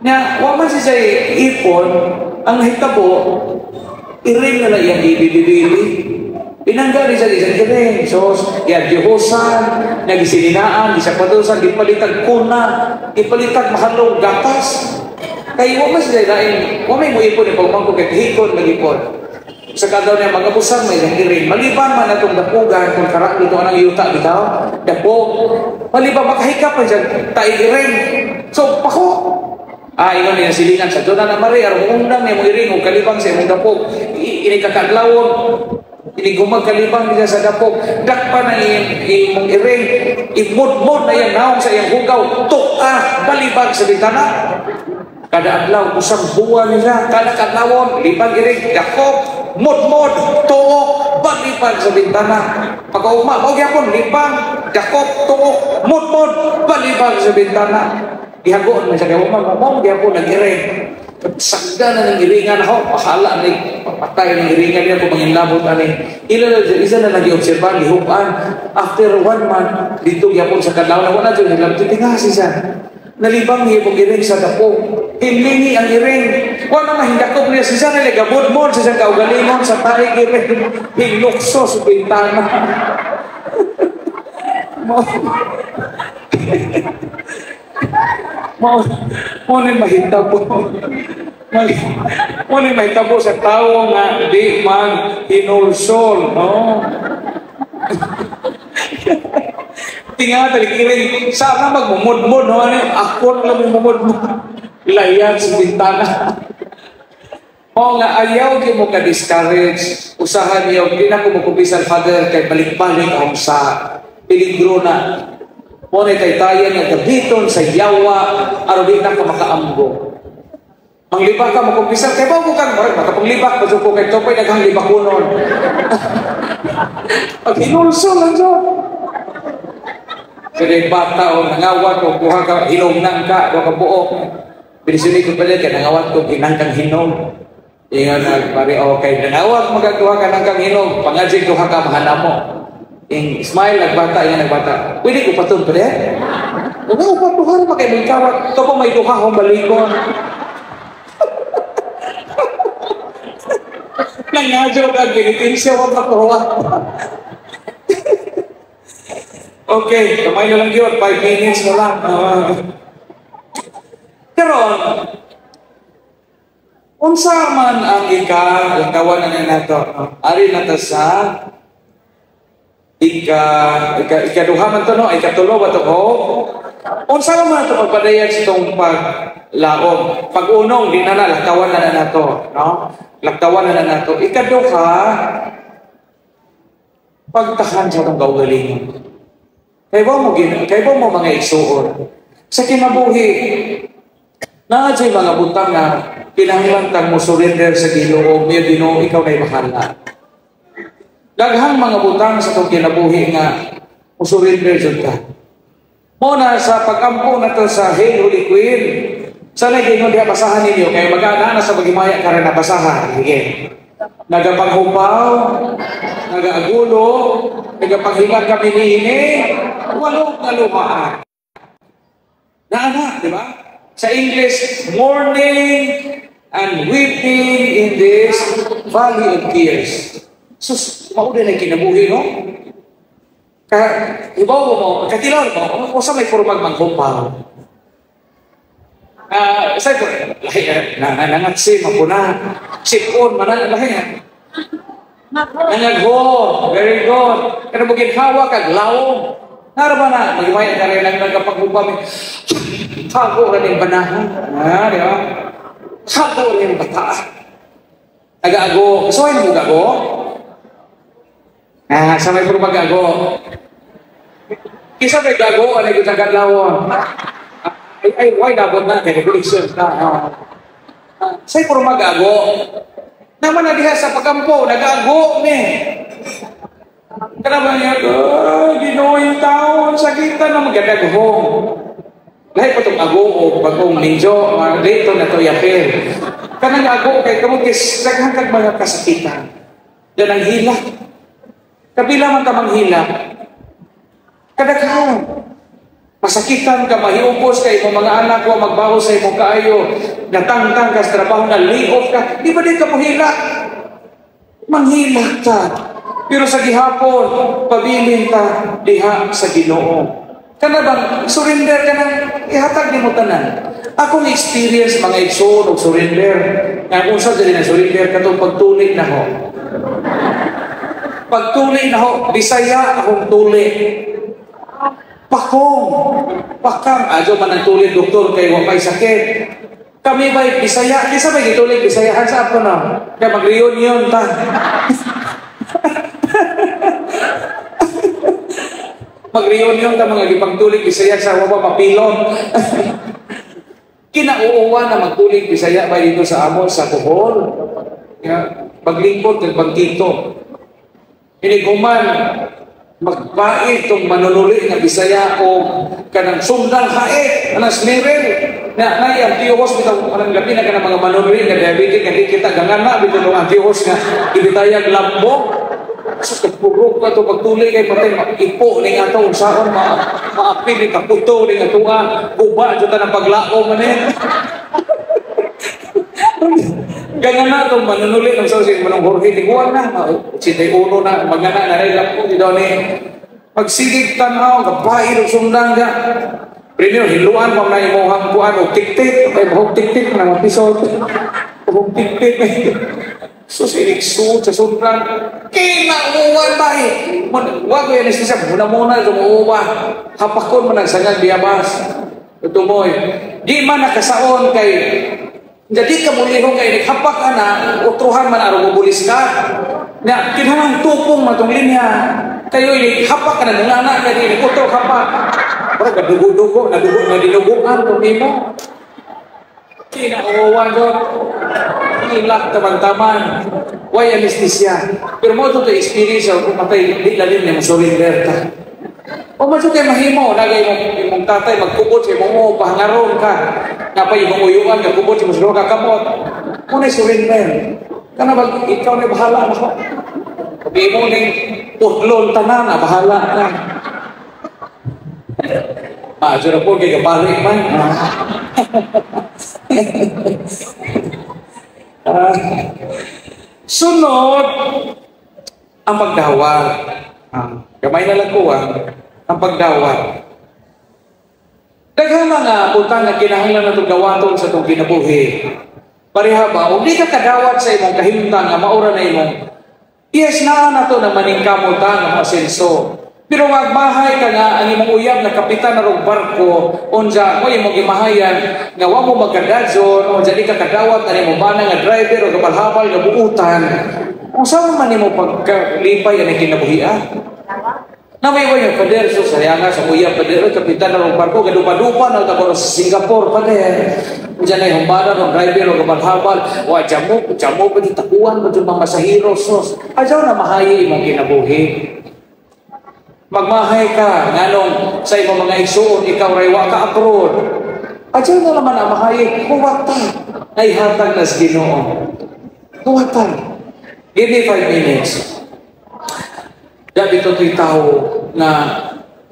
Nya, wa man siya ipon, ang hitabo, iring na na iyang ibibibili. Pinangga ni siya isang iring. So, yan, gihusan, nagisininaan, gisapatusan, gipalitag kuna, gipalitag mahalong gatas. Kay wa man siya lain, wa may muipon yung pagmangko kay hikon magipon. Sa kadaw niya magabusan may isang iring. Maliban man atong dapugan, kung karak dito anang yuta bitaw, dapog. Maliban makahikap man siya, taig iring. So, pako. Ingon niya silingan sa doon na Maria, aron undang niya mo iring o kalibang sa imong dapog. Ini kakadlawon, ini gumagkalibang niya sa dapog. Dakpa na imong iring, imudmod na iyang naong sa iyang hugaw, tuka, balibag sa bintana. Kada adlaw, usang buwan niya, kada kadlawon, libag iring, dakop, mudmod, tuok, balibag sa bintana. Pagkaugma, mao gyapon, libang, dakop, tuok, mudmod, balibag sa bintana. Gihagoon man siya kay uma, mao gyapon nag-iring. Sagda na ng iringan ako, pahala ni patay ng iringan niya kung manginlabot ani. Ila isa na nagi-obserbahan, gihupan. After 1 month, dito gyapon sa kadlaw na wala jud nilabot tingasi siya. Nalibang niya pong iring sa dapog. Hilingi ang iring. Wala mahindakop niya siya nila gabudmon sa siyang kaugalingon sa taig iring. Hinlukso sa bintana. Mo ni mahitabo. Mo ni mahitabo sa tao nga di man hinulsol, no? Tinga talikirin, sana magmumudmud, no? Ano, ako lang mumudmud. Ilayan sa bintana. O nga, ayaw di mo ka-discourage. Usahan niyo, di na ko magkumpisal, Father, kay balik-balik ang sa peligro na. O na taytayan nga gabiton sa yawa, aron di na ka makaamgo. Manglibak ka, magkumpisal, kay bago kang, makapanglibak, pasuko kay topay, naghang libakunon. Pag hinulsol lang siya. Kaya bata o nangawat o kuha ka, hinom nang ka, o kabuok. Binisuni ko pala, kaya nangawat ko, hinangkang hinom. Ingat na, pare, okay, nangawat, magagawa ka nangkang hinom, pangajig duha ka, mahana mo. Ing smile, nagbata, ingat nagbata. Pwede ko patun, pwede? Huwag ka upatuha na, kaya may kawat. Ito po may duha akong balikon. Nangadyo ka, ginitinsya, huwag makuha. Okay, kamay na lang yun. 5 minutes na lang. Pero, unsa man ang ika, lakawan na nato, no? Ari na ta sa ikaduha man to, no? Ikatulo ba to ko? Unsa man ito pagpadayag sa itong paglaom? Pag-unong, di na na, lakawan na na nato, no? Lakawan na na nato. Ikaduha, pagtahan sa itong kaugalingon. Kay ba mo mga igsuon? Sa kinabuhi, naa dyan mga butang nga kinahanglan tang mo surrender sa Ginoo, may Ginoo ikaw na'y bahala. Daghang mga butang sa itong kinabuhi nga mo surrender jud ka. Muna sa pagampo na to sa Hail Holy Queen. Sana gingon diha, basahan ninyo kay magana na sa paghimaya karon na basahan. Sige. Nagapanghupaw, nagaagulo, nagapanghimat kami niini, walong kalumaan. Naana, di ba? Sa English, "Mourning and weeping in this valley of tears." Sus, mao din ang kinabuhi, no? Ka, ibaw mo, katilaw mo, o sa may purmag manghupaw. Ah, sa ko, lahi, nangatsi, mapuna, sipon, manan, lahi. Nangagho, very good. Kaya mo ginhawa kag lawom. Nara ba na, magimaya ka rin lang nagkapagupam. Tago ka rin banahan. Ah, di ba? Tago rin bata. Nag-aago. So, mo gago? Ah, sa may puro magago. Kisa may gago, ano yung kadlawon? Ay, ay, why nabot na? Kaya regulation na. Ah, sa puro magago. Naman na diha sa pagampo, nag-ago ni. Kana ba niya, oh, Ginoo yung taon, sakitan na magadaghong. Lahi pa itong ago o bagong medyo, dito na to yapil. Kanang ago kay kamo kis daghan kag mga kasakitan. Yan ang hilak. Kabila man ka manghilak. Kadaghan. Masakitan ka, mahiupos ka, imong mga anak wa magbaho sa imong kaayo, natangtang ka sa trabaho, na lay off ka, di ba di ka mohilak? Manghilak ka. Pero sa gihapon, pabilin ka diha sa Ginoo. Kana bang surrender ka nang ihatag nimo tanan. Akong experience, mga igsoon, og surrender. Nga kung sa dili na surrender katong pagtuli na ho. Pagtuli na ho, Bisaya akong tuli. Pakong, pakang, adyo man ang tuli doktor kay wa pay sakit. Kami ba'y Bisaya? Kisa ba'y gitulig Bisaya? Hansa ako na. Kaya mag-reunion ta. Mag-reunion ta mga gipangtulig Bisaya sa wa pa mapilon. Kinauuwan na magtulig Bisaya ba dito sa amo sa Bohol. Ya, paglingkod kag pagkito. Iniguman magbait tong manunuli nga Bisaya o kanang sundang hae kanang smiril na nay ang tiyos bitaw kanang labi na kanang mga manunuli nga diabetic nga di kita gangana bitaw ang tiyos nga ibitayag lambok. So kagpurok ka to pagtuli kay patay ipo ning ato unsaon ma maapil ni kaputo ning ato nga guba jud ta ng paglao man eh. Ganyan na itong manunuli ng sa si Manong Jorge Tiguan na, 81 na, magana na rin lang po, dito ni pagsigig tanaw, kapail o sundang ka. Primero, hiluan mo na imuhang kuan o tiktik, ay buhok tiktik na mapisod. Buhok tiktik. So, siniksuot sa sundang, kinauwan ba eh? Wag ko yan siya, muna-muna, sumuuwa. Hapakon man ang sangang biyabas. Ito mo eh. Di man nakasaon kay jadi kamulihong kay naghapak ka na, utruhan man araw mubulis ka. Na, kinahanglan tupong matong linya. Kayo hapak ka na, nungana ka din, utro hapak. Pero gadugo-dugo, nadugo, nadinuguan kung imo. Kinauwan ko, ilak taman-taman. Way anesthesia. Pero mo ito experience, kung matay, di lalim niya, surrender ka. O man kay mahimo, nagay imong tatay magkubot sa imong oo, pahangaron ka. Napay imong uyuan, nagkubot sa imong ka kamot. Muna surrender. Kana bag ikaw na bahala na ko. Pag imo ning putlon tanan, na bahala na. Maadyo na po, kay kabalik man. Sunod, ang pagdawat. Gamay na lang ko ang pagdawat. Daghang mga butang nga kinahanglan natong dawaton sa itong kinabuhi. Pareha ba, kung di ka kadawat sa imong kahimtang nga maura na imong, yes, naa na to na maningkamot ta nga masenso. Pero magmahay ka nga ang imong uyab na kapitan na rog barko, unja mo imong gimahayan nga wa mo magkadadyon, unja di ka kadawat na imong bana nga driver o kabalhabal nga buutan. Unsa man nimo pagkalipay ang kinabuhian? Namay yung pader, so saya nga sa uyab pader, kapitan na rog barko, gadupa-dupa na tabo sa Singapore pader. Unja na humbana rog driver o kabalhabal, wa jamo, jamo pa di takuan pa di mga masahiro sos. Ajaw na mahayi imong kinabuhi. Magmahay ka nganong sa imong mga igsuon ikaw ray wa ka abroad. Adyo na naman ang mahayi, huwata. Ay hatag na sa Ginoo. Huwata. Give me 5 minutes. Gabi ito to'y tao na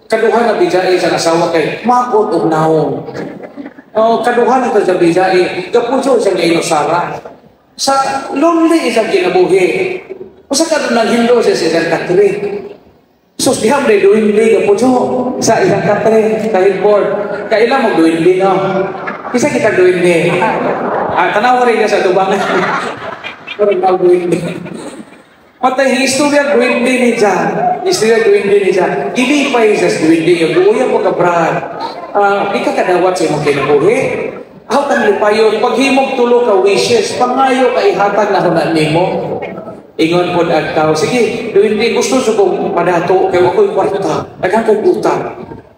kaduha na bijai sa asawa kay makot og naong. Oh, kaduha na sa bijai, gapuso siyang inusara. Sa lonely isang kinabuhi. Usa ka nang hindo siya sa isang katre. Sus, diha mo duwende gapuso sa isang katre sa headboard. Kailan mo duwende, no? Isa kita duwende. Ah, tanawa rin ka sa tubangan. Pero ikaw duwende. Matay, istorya duwende ni siya. Istorya duwende ni siya. Gilipay siya sa duwende. Yung buya mo ka, Brad. Di ka kadawat sa imong kinabuhi. Aw kang lipayon, paghimog tulo ka wishes, pangayo ka, ihatag na huna nimo. Ingon pod ang tao, "Sige, duwende, gusto sa kong padato, kay wa ko'y kwarta, daghan kong utang."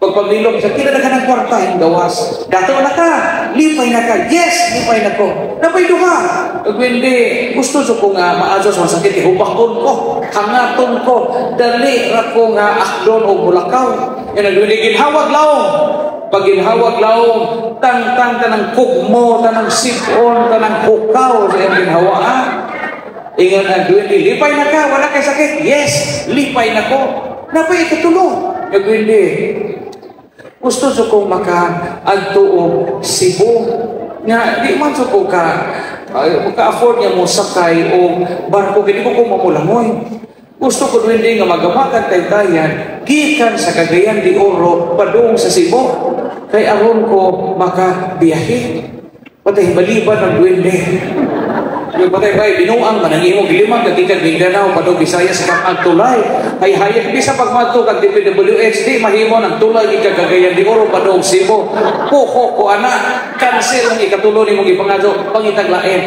Pagpamilok sa kila daghan ang kwarta, ang gawas. "Dato na ka, lipay na ka." "Yes, lipay na ko." Napay duha. "Duwende, gusto sa ko nga maadyo sa sakit, hubakon ko, hangaton ko, dali ra ko nga akdon o mulakaw." Yan ang duwende, ginhawag laom. Pag ginhawag laom, tangtang tanang kugmo, tanang sipon, tanang hukaw sa iyang ginhawaan. Ingon ang duwende, "Lipay na ka, wala kay sakit." "Yes, lipay na ko." Napay ikatulo. Ang duwende, "Gusto sa kong maka adto og Cebu. Nga, di man sa ko ka, maka-afford niya mo sakay o barko, kaya di ko mamulangoy. Gusto ko, duwende, nga magamakan taytayan, gikan sa Cagayan de Oro, padung sa Cebu. Kay aron ko makabiyahe." Patay baliban ng duwende. Yung patay bay, binuang man ang imong gilimang kagikan Mindanao padung Visayas kang ang tulay. Hay hayag bisa pagmadto kag DPWH, di mahimo ng tulay gikan Cagayan de Oro padung Cebu. Puho ko ana, cancel ang ikatulo nimong gipangadyo, pangitag lain.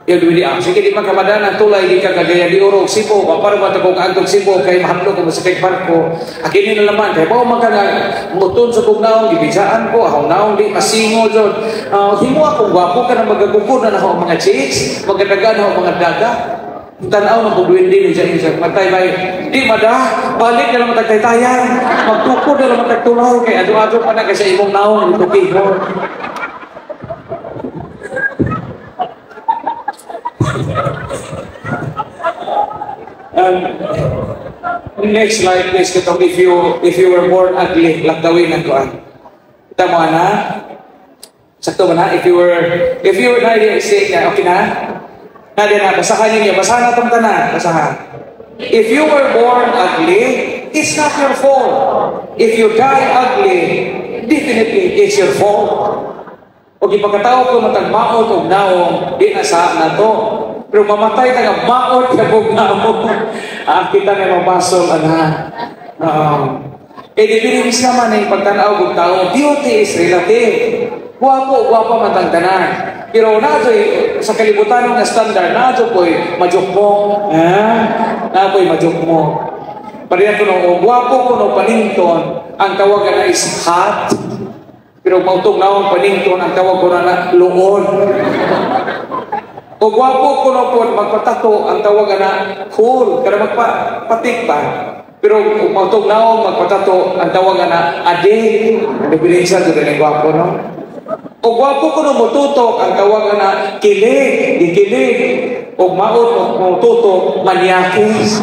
Yung duwende, "Ah, sige, di man kamadaan ang tulay gikan Cagayan de Oro Cebu, para man kong antong Cebu kay mahadlok ko mosakay barko. Akini na naman kay bao man ka nga muton sa kong naong gibisaan ko, akong naong di masingo jud. Himo akong gwapo ka na magagukod na ako ang mga chicks, magadagan ako mga daga." Tanaw ng pagduwende ni siya siya. Matay bay, di mada, balik na lang matagtaytayan. Magtukod na lang matagtulay kay adyo-adyo pa na kay sa imong naong itukihon. Next slide, please. Katong if you were born ugly, laktawin ang kuan. Kita mo ana? Sakto ba na? If you were na say na, okay na? Na na, basahan niyo, basahan na itong tanan, basahan. If you were born ugly, it's not your fault. If you die ugly, definitely it's your fault. O ipagkatao ko matag maot og naong, di na sa na to. Pero mamatay ka nga maot ka og naong. Ah, kita nga mabasol ana. Kay dili naman ay pagtanaw og tao, beauty is relative. Guwapo, guwapo man tang tanan. Pero naa sa kalibutan nga standard, naa po'y majukmo. Eh? Naa po'y majukmo. Pareha ko no, guwapo ko no panington, ang tawag na is hot. Pero mautong naong panington, ang tawag ko na luon. O gwapo ko no po magpatato, ang tawag na cool, kada magpatik ba. Pero kung mautong naong magpatato, ang tawag na ade. Ang diferensya doon ang gwapo, no? O gwapo ko no motutok, ang tawag na kilig, gikilig. O maot motutok, manyakis.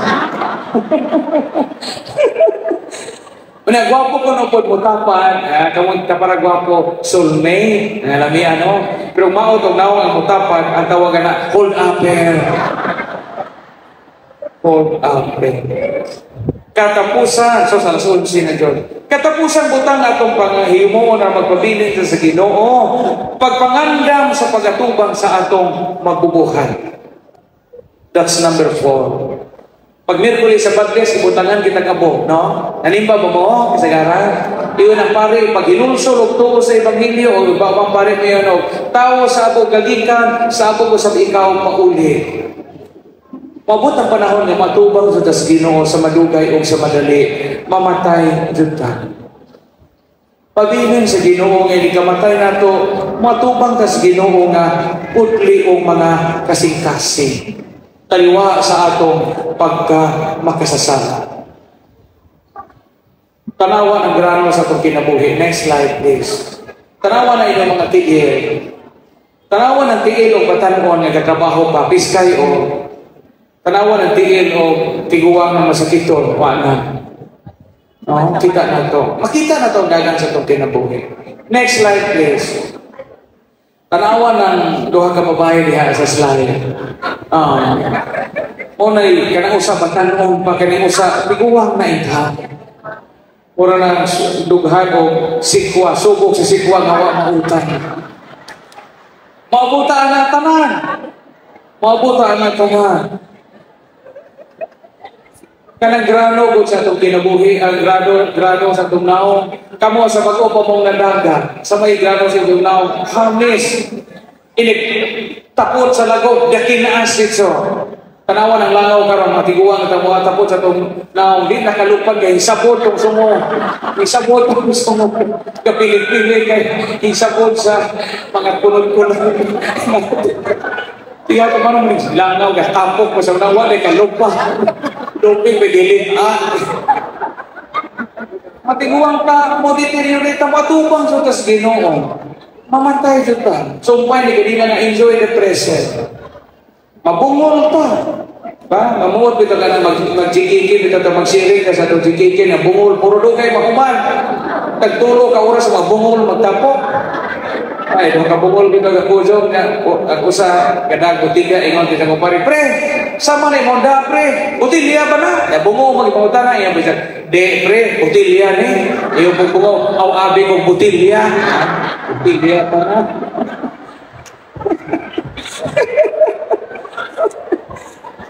Una, gwapo ko no pod mutapan, kamong kapara gwapo, soulmate, lami ano. Pero maot og naong ang mutapan, ang tawag na hold upper. Hold upper. Katapusan, so sa alas 11 na John. Katapusan butang atong pangahimo na magpabilin sa Ginoo, pagpangandam sa pagatubang sa atong magbubuhay. That's number 4. Pag Miyerkules sa Badles, ibutangan kitag abo, no? Nanimba ba mo, kasagaran? Iyon ang pare, pag hinulsol og tuo sa Ebanghelyo, o iba pang pare mo yun, o tao sa abo gagikan, sa abo ko sa ikaw pauli. Mabot ang panahon nga matubang sa das Ginoo sa madugay o sa madali, mamatay jud ta. Pabilin sa Ginoo nga ikamatay nato, matubang tas Ginoo nga putli og mga kasing-kasing. Taliwa sa atong pagka makasasala. Tanawa ang grano sa atong kinabuhi. Next slide, please. Tanawa na inyong mga tiil. Tanawa ng tiil o batan-on nga katrabaho pa, piskay o tanawa ng tiil o tiguang nga masakiton, wa na. No, kita na to. Makita na to ang dagan sa itong kinabuhi. Next slide, please. Tanawa ng duha ka babae diha sa slide. Unay, kanang usa batan-on pa, kaning usa tiguang na ita. Mura na dughan o sikwa, subok sa sikwa nga wa mautan. Maabutan na tanan. Maabutan na tanan. Kanang grano gud sa atong kinabuhi, ang grano grano sa atong naong. Kamo sa bag-o pa mong nadaga, sa may grano sa atong naong, hamis. Inig tapot sa lago, dakinaas ito. Tanawa ng langaw karon, matiguang ta mo tapot sa atong naong, di nakalupag kay hisabot tong sumo. Hisabot tong sumo. Kapilit-pilit kay hisabot sa mga kunod-kunod. Tiyaw pa man langaw gatapok pa sa nawa kay kalupag. Lupig may dili ah. Matiguang ka mo deteriorate ang matubang sa tas Ginoo. Mamatay jud ta. Sumpay ni kanina na enjoy the present. Mabungol ta. Ba, mamuot bitaw ka na mag-GKK, bitaw ta magsiring ka sa itong GKK na bungol, puro dugay mahuman. Tagtulo ka oras mabungol, magtapok. Ay, nung kabungol bitaw ka kujong na, ang usa, kadag butiga, ingon kita ko pare, "Pre, sama na imong da, pre, botilya ba na?" Ya, bungo, magipanguta na, iyang bisag, "De, pre, botilya ni." Iyong bungo, "Aw, abi kong botilya. Botilya pa na."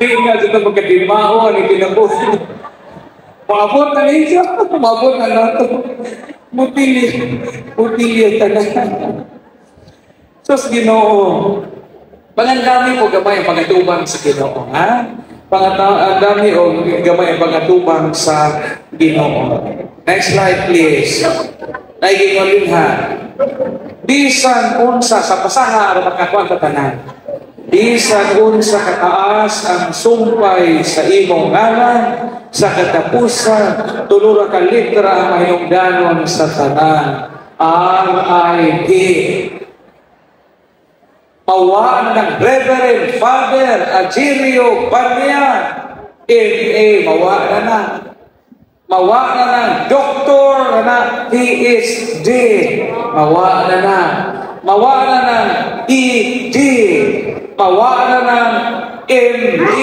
Di nga dito magkadimao, ang kinabuhi. Maabot na ninyo, maabot na nato. Botilya, botilya tanan. Sus Ginoo. Pangandami o gamay ang pangatubang sa Ginoo, ha? Pangandami o gamay ang pangatubang sa Ginoo. Next slide, please. Naigingon din ha. Bisan unsa sa pasaha aron makakuan ta tanan. Bisan unsa kataas ang sumpay sa imong ngalan, sa katapusan tulo ra ka litra ang mahinungdanon sa tanan. R.I.P. Pawaan ng Reverend Father Agirio Barnia, M.A. Mawa na na. Mawa na ng Doctor na PhD. Mawa na na. Mawa na ng E.D. Mawa na ng M.D.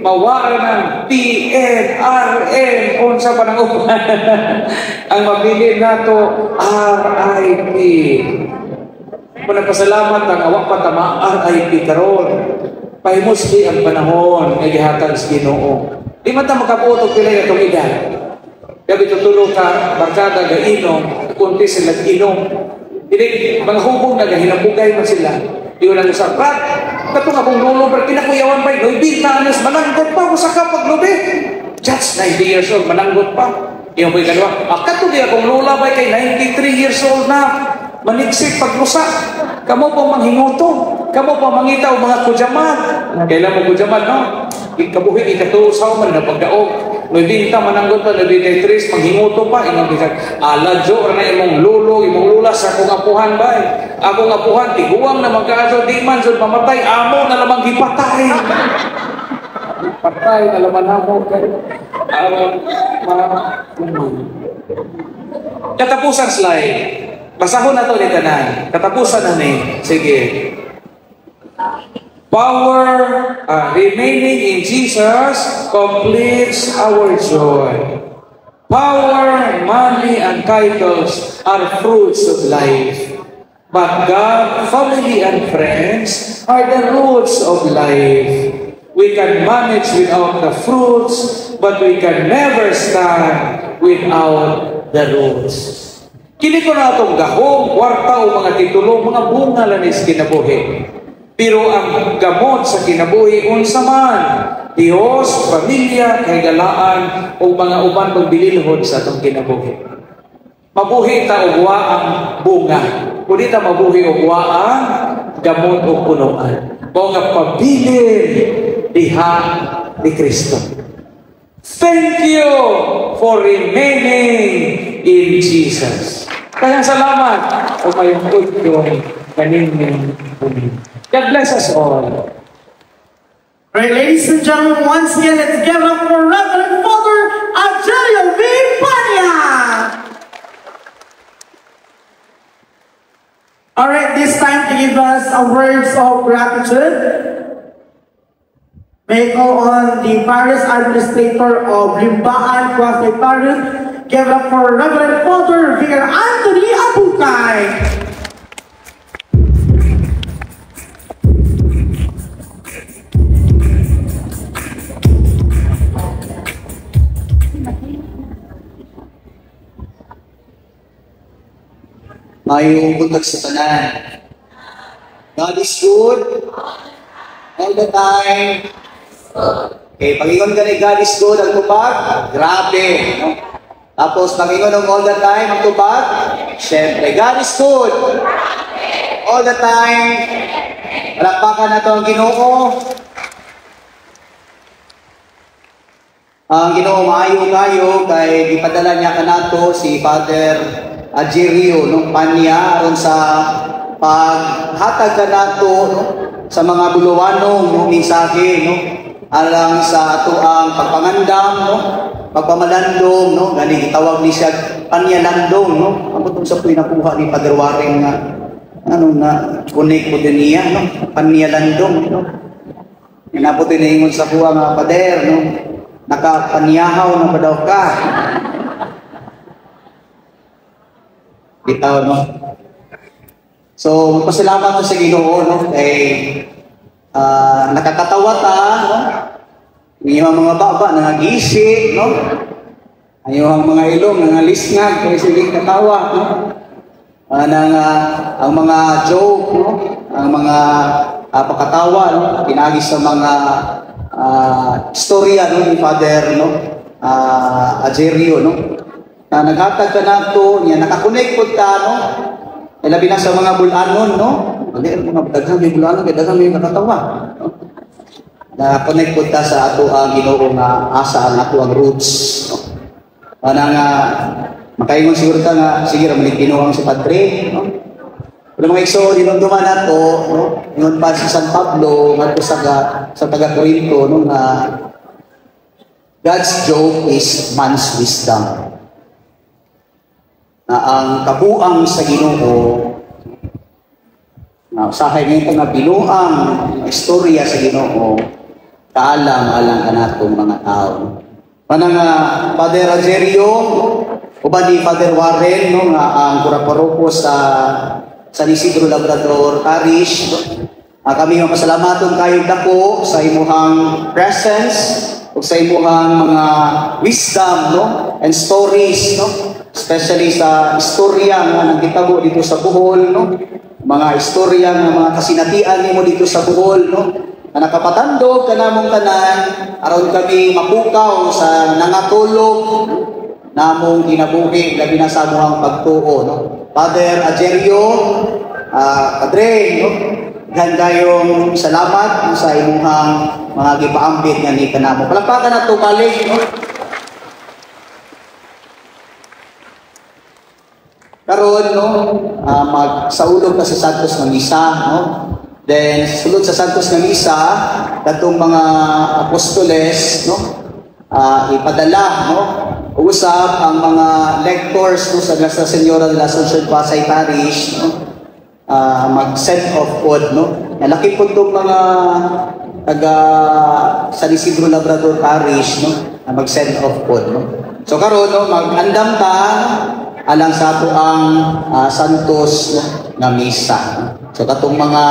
Mawa na ng P.N. R.N. Unsa pa nang uban. Ang mabilin nato, R.I.P. Managpasalamat ang awak pa tama RIP karon. Pahimusli ang panahon nga gihatag sa Ginoo. Di man ta makabuot og pila atong edad. Gabi tutulo ka barkada ga inom, kunti sila inom. Dili mga hubog na gahinabugay man sila. Di wala sa prat. Katong akong lolo pero pinakuyawan pa 90 anyos mananggot pa usa ka paglubi. Just 90 years old mananggot pa. Iyong boy kadwa. Kato di akong lola bay kay 93 years old na. Maniksik paglusa. Kamo pa manghinguto. Kamo pa mangita og mga kujaman. Kailan mo kujaman, no? Ikabuhi, ikatusaw man na pagdaog. 90 mananggot pa, 93, manghinguto pa. Ingon bisag, aladyo na imong lolo, imong lula sa akong apuhan bay. Akong apuhan, tiguang na magkaaso, di man sud mamatay, amo na lamang gipatay. Patay na laman amo kay aron ma. Katapusan slide. Basahon na to ni tanan. Katapusan na ni. Sige. Power remaining in Jesus completes our joy. Power, money, and titles are fruits of life. But God, family, and friends are the roots of life. We can manage without the fruits, but we can never stand without the roots. Kini ko na itong gahom, kwarta o mga titulo, mga bunga lanis kinabuhi. Pero ang gamot sa kinabuhi, unsa man, Diyos, pamilya, kahigalaan, o mga uban pagbililhod sa atong kinabuhi. Mabuhi ta og wa ang bunga. Kundi ta mabuhi og wa ang gamot o punuan. Mao nga pabilin diha ni Kristo. Thank you for remaining in Jesus. Kaya salamat o mayong udto kaninyo kami. God bless us all. Alright, ladies and gentlemen, once again, let's give it up for Reverend Father Agelio V. Pania! Alright, this time to give us a words of gratitude, may I call on the Parish Administrator of Limbaan Quasi Parish, give it up for Reverend Father Vicar Anthony Abukay! Mayong buntag sa tanan. God is good all the time. Okay, pag-ingon ka ni God is good, ang tubag, grabe. No? Tapos, pag-ingon ng all the time, ang tubag, syempre, God is good all the time. Palakpakan na to ang Ginoo. Ang Ginoo maayo kayo kay gipadala niya kanato si Father Agerio no Panya aron sa paghatag kanato no sa mga buluwanong no mensahe no alang sa atoang pagpangandam no pagpamalandong no gani gitawag ni siya Panyalandong no amot sa puy nakuha ni Father Warren nga ano na connect po din niya no Panyalandong no inabot din ingon sa kuha nga pader no nakapanyahaw na ba daw ka? Bitaw, no? So, magpasalamat ko sa Ginoo, no? Kay nakakatawa ta, no? Ang mga baba nangagisi, no? Ang iyong mga ilong nangalisngag kay sige katawa, no? Ang mga joke, no? Ang mga pakatawa, no? Pinagi sa mga istorya, no, ni Father, no, Agerio, no, na naghatag ka nato niya nakakonect pud ta, no, labi na sa mga bulanon, no, dili mga daghang may bulanon kay daghang may nakatawa, no? Nakakonect pud ta sa ato ang Ginoo nga asa ang ato ang roots, no? Ana nga makaingon siguro ta nga sige ra man Ginoo ang si Padre, no? Pero mga igsoon, hinumduman nato, no? Ingon pa si San Pablo ngadto sa taga Corinto, no, nga God's joke is man's wisdom. Na ang kabuang sa Ginoo, na usahay ngayon nga binuang istorya sa Ginoo, kaalam alang kanatong mga tao. Manang Father Agerio uban ni Father Warren, no, nga ang kura-paroko sa San Isidro Labrador Parish. Kami mapasalamaton kayong dako sa imuhang presence ug sa imuhang mga wisdom, no, and stories, no, especially sa istorya nga nagitabo dito sa Bohol, no, mga istorya nga mga kasinatian nimo dito sa Bohol, no, na nakapatandog kanamong tanan aron kami mapukaw sa nangatulog namong kinabuhi labi na sa amuhang pagtuo, no. Father Agerio, Padre, no? Ganda yung salamat sa imuhang mga gipaambit nga ni kanamo. Palakpakan na to balik, no? Karon, no, magsaulog ka sa Santos nga Misa, no? Then sulod sa Santos nga Misa kadtong mga apostoles, no, ipadala, no, usab ang mga lectors, no, sa Nuestra Señora de la Asuncion Pasay Parish, no, mag-send off pod, no. Nalaki pod tong mga taga San Isidro Labrador Parish, no, na mag-send off pod, no. So karon, no, mag-andam ta alang sa ato ang Santos, no, nga misa, no. So katong mga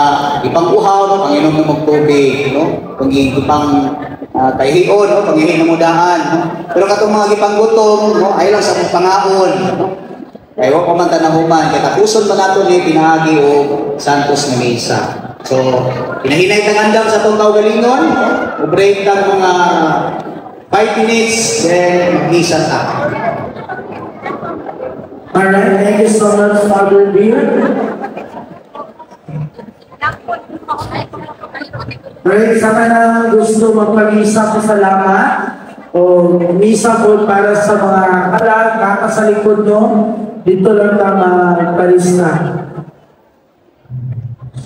ipang-uhaw, no, panginom na magtubig, no, kung ipang kaihion, no, panghihin na mudaan, no? Pero katong mga gipanggutom, no, ay lang sa pangaon, no? Kay wa pa man tanahuman, kay tapuson man nato ni pinaagi og Santos nga misa. So, pinahinay tang andam sa atong kaugalingon, no? Break tang mga 5 minutes, then magmisa ta. Alright, thank you so much, Father Beer. Alright, sa mga gusto magpamisa, pasalamat. O misa po para sa mga kalag, naka sa likod, no? Dito lang ta magpalista.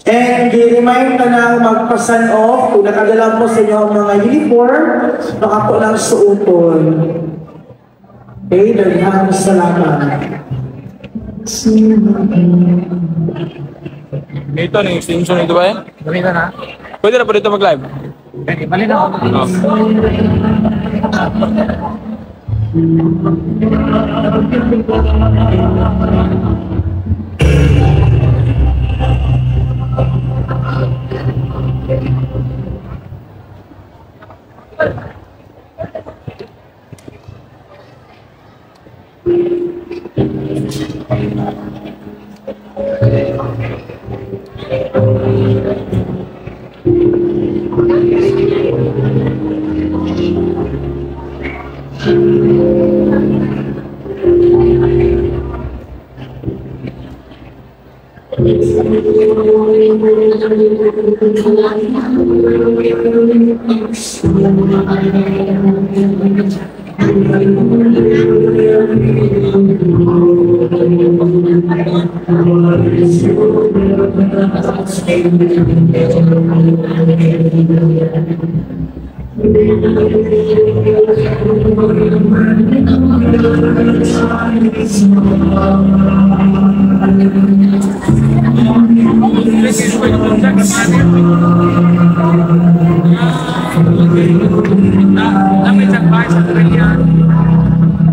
And i-remind na lang magpa-sign off kung nakadala mo sa inyo ang mga uniform, baka po lang suoton. Okay, daghang salamat. Ito, yung extension nito ba yan? Gamitan na. Pwede na po dito mag-live. Pwede, bali na ako. Oh.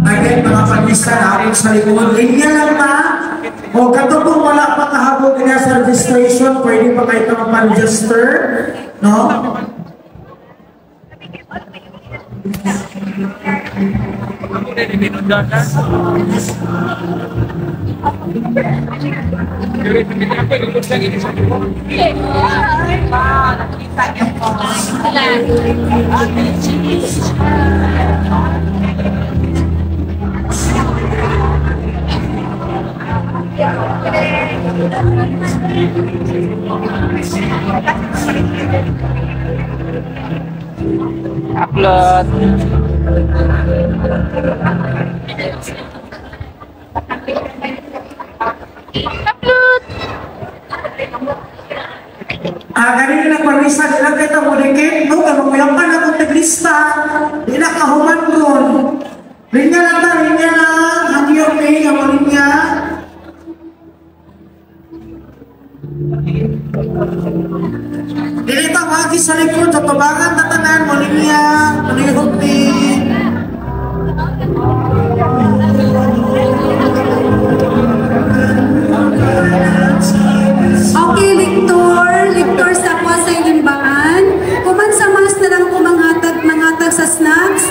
Again, mga pag-isa natin sa likod. Linya lang ba? O kato kung wala pa kahabog niya sa registration, pwede pa kayo mapa-register, no? Upload. Upload! Ah, kanina nagparisa, di lang kita mo dikit, no? Kaya maguyapan akong taglista, di na kahuman ron. Linya lang ta, linya lang. Hangyo, may, ang linya. Dili ta wagi sa likod, sa tubangan tatanan mo linya, manihog ni. Okay, lektor, lektor sa Pasay Limbaan. Kuman sa mas na lang ko mangatag sa snacks.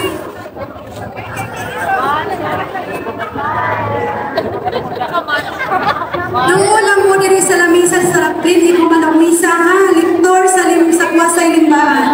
Doon lang mo diri sa lamisa sa Raplin, ikaw man ang misa ha, lektor sa lim sa Pasay Limbaan.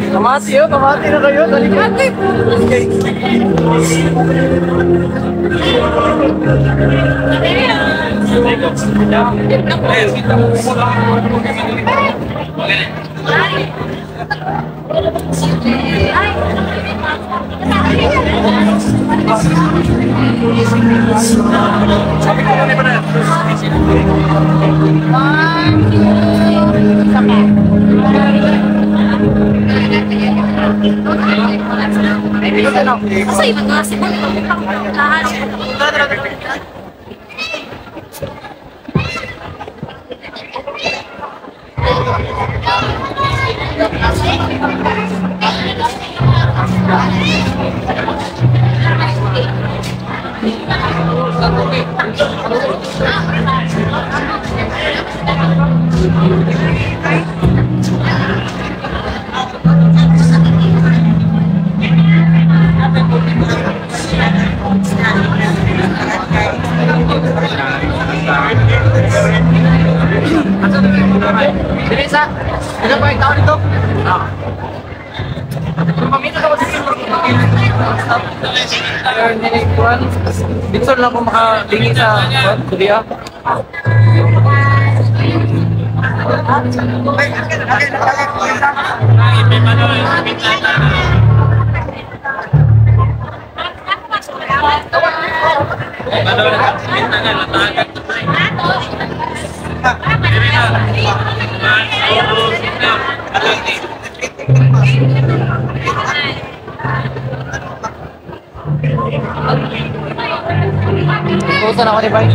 Kamati yun, kamati na kayo. Dali ka. Isa. Ano pa yung tao dito? Pamita ko sa Dito lang ako makalingi sa Kuliya. Ikutan ako ni Bay.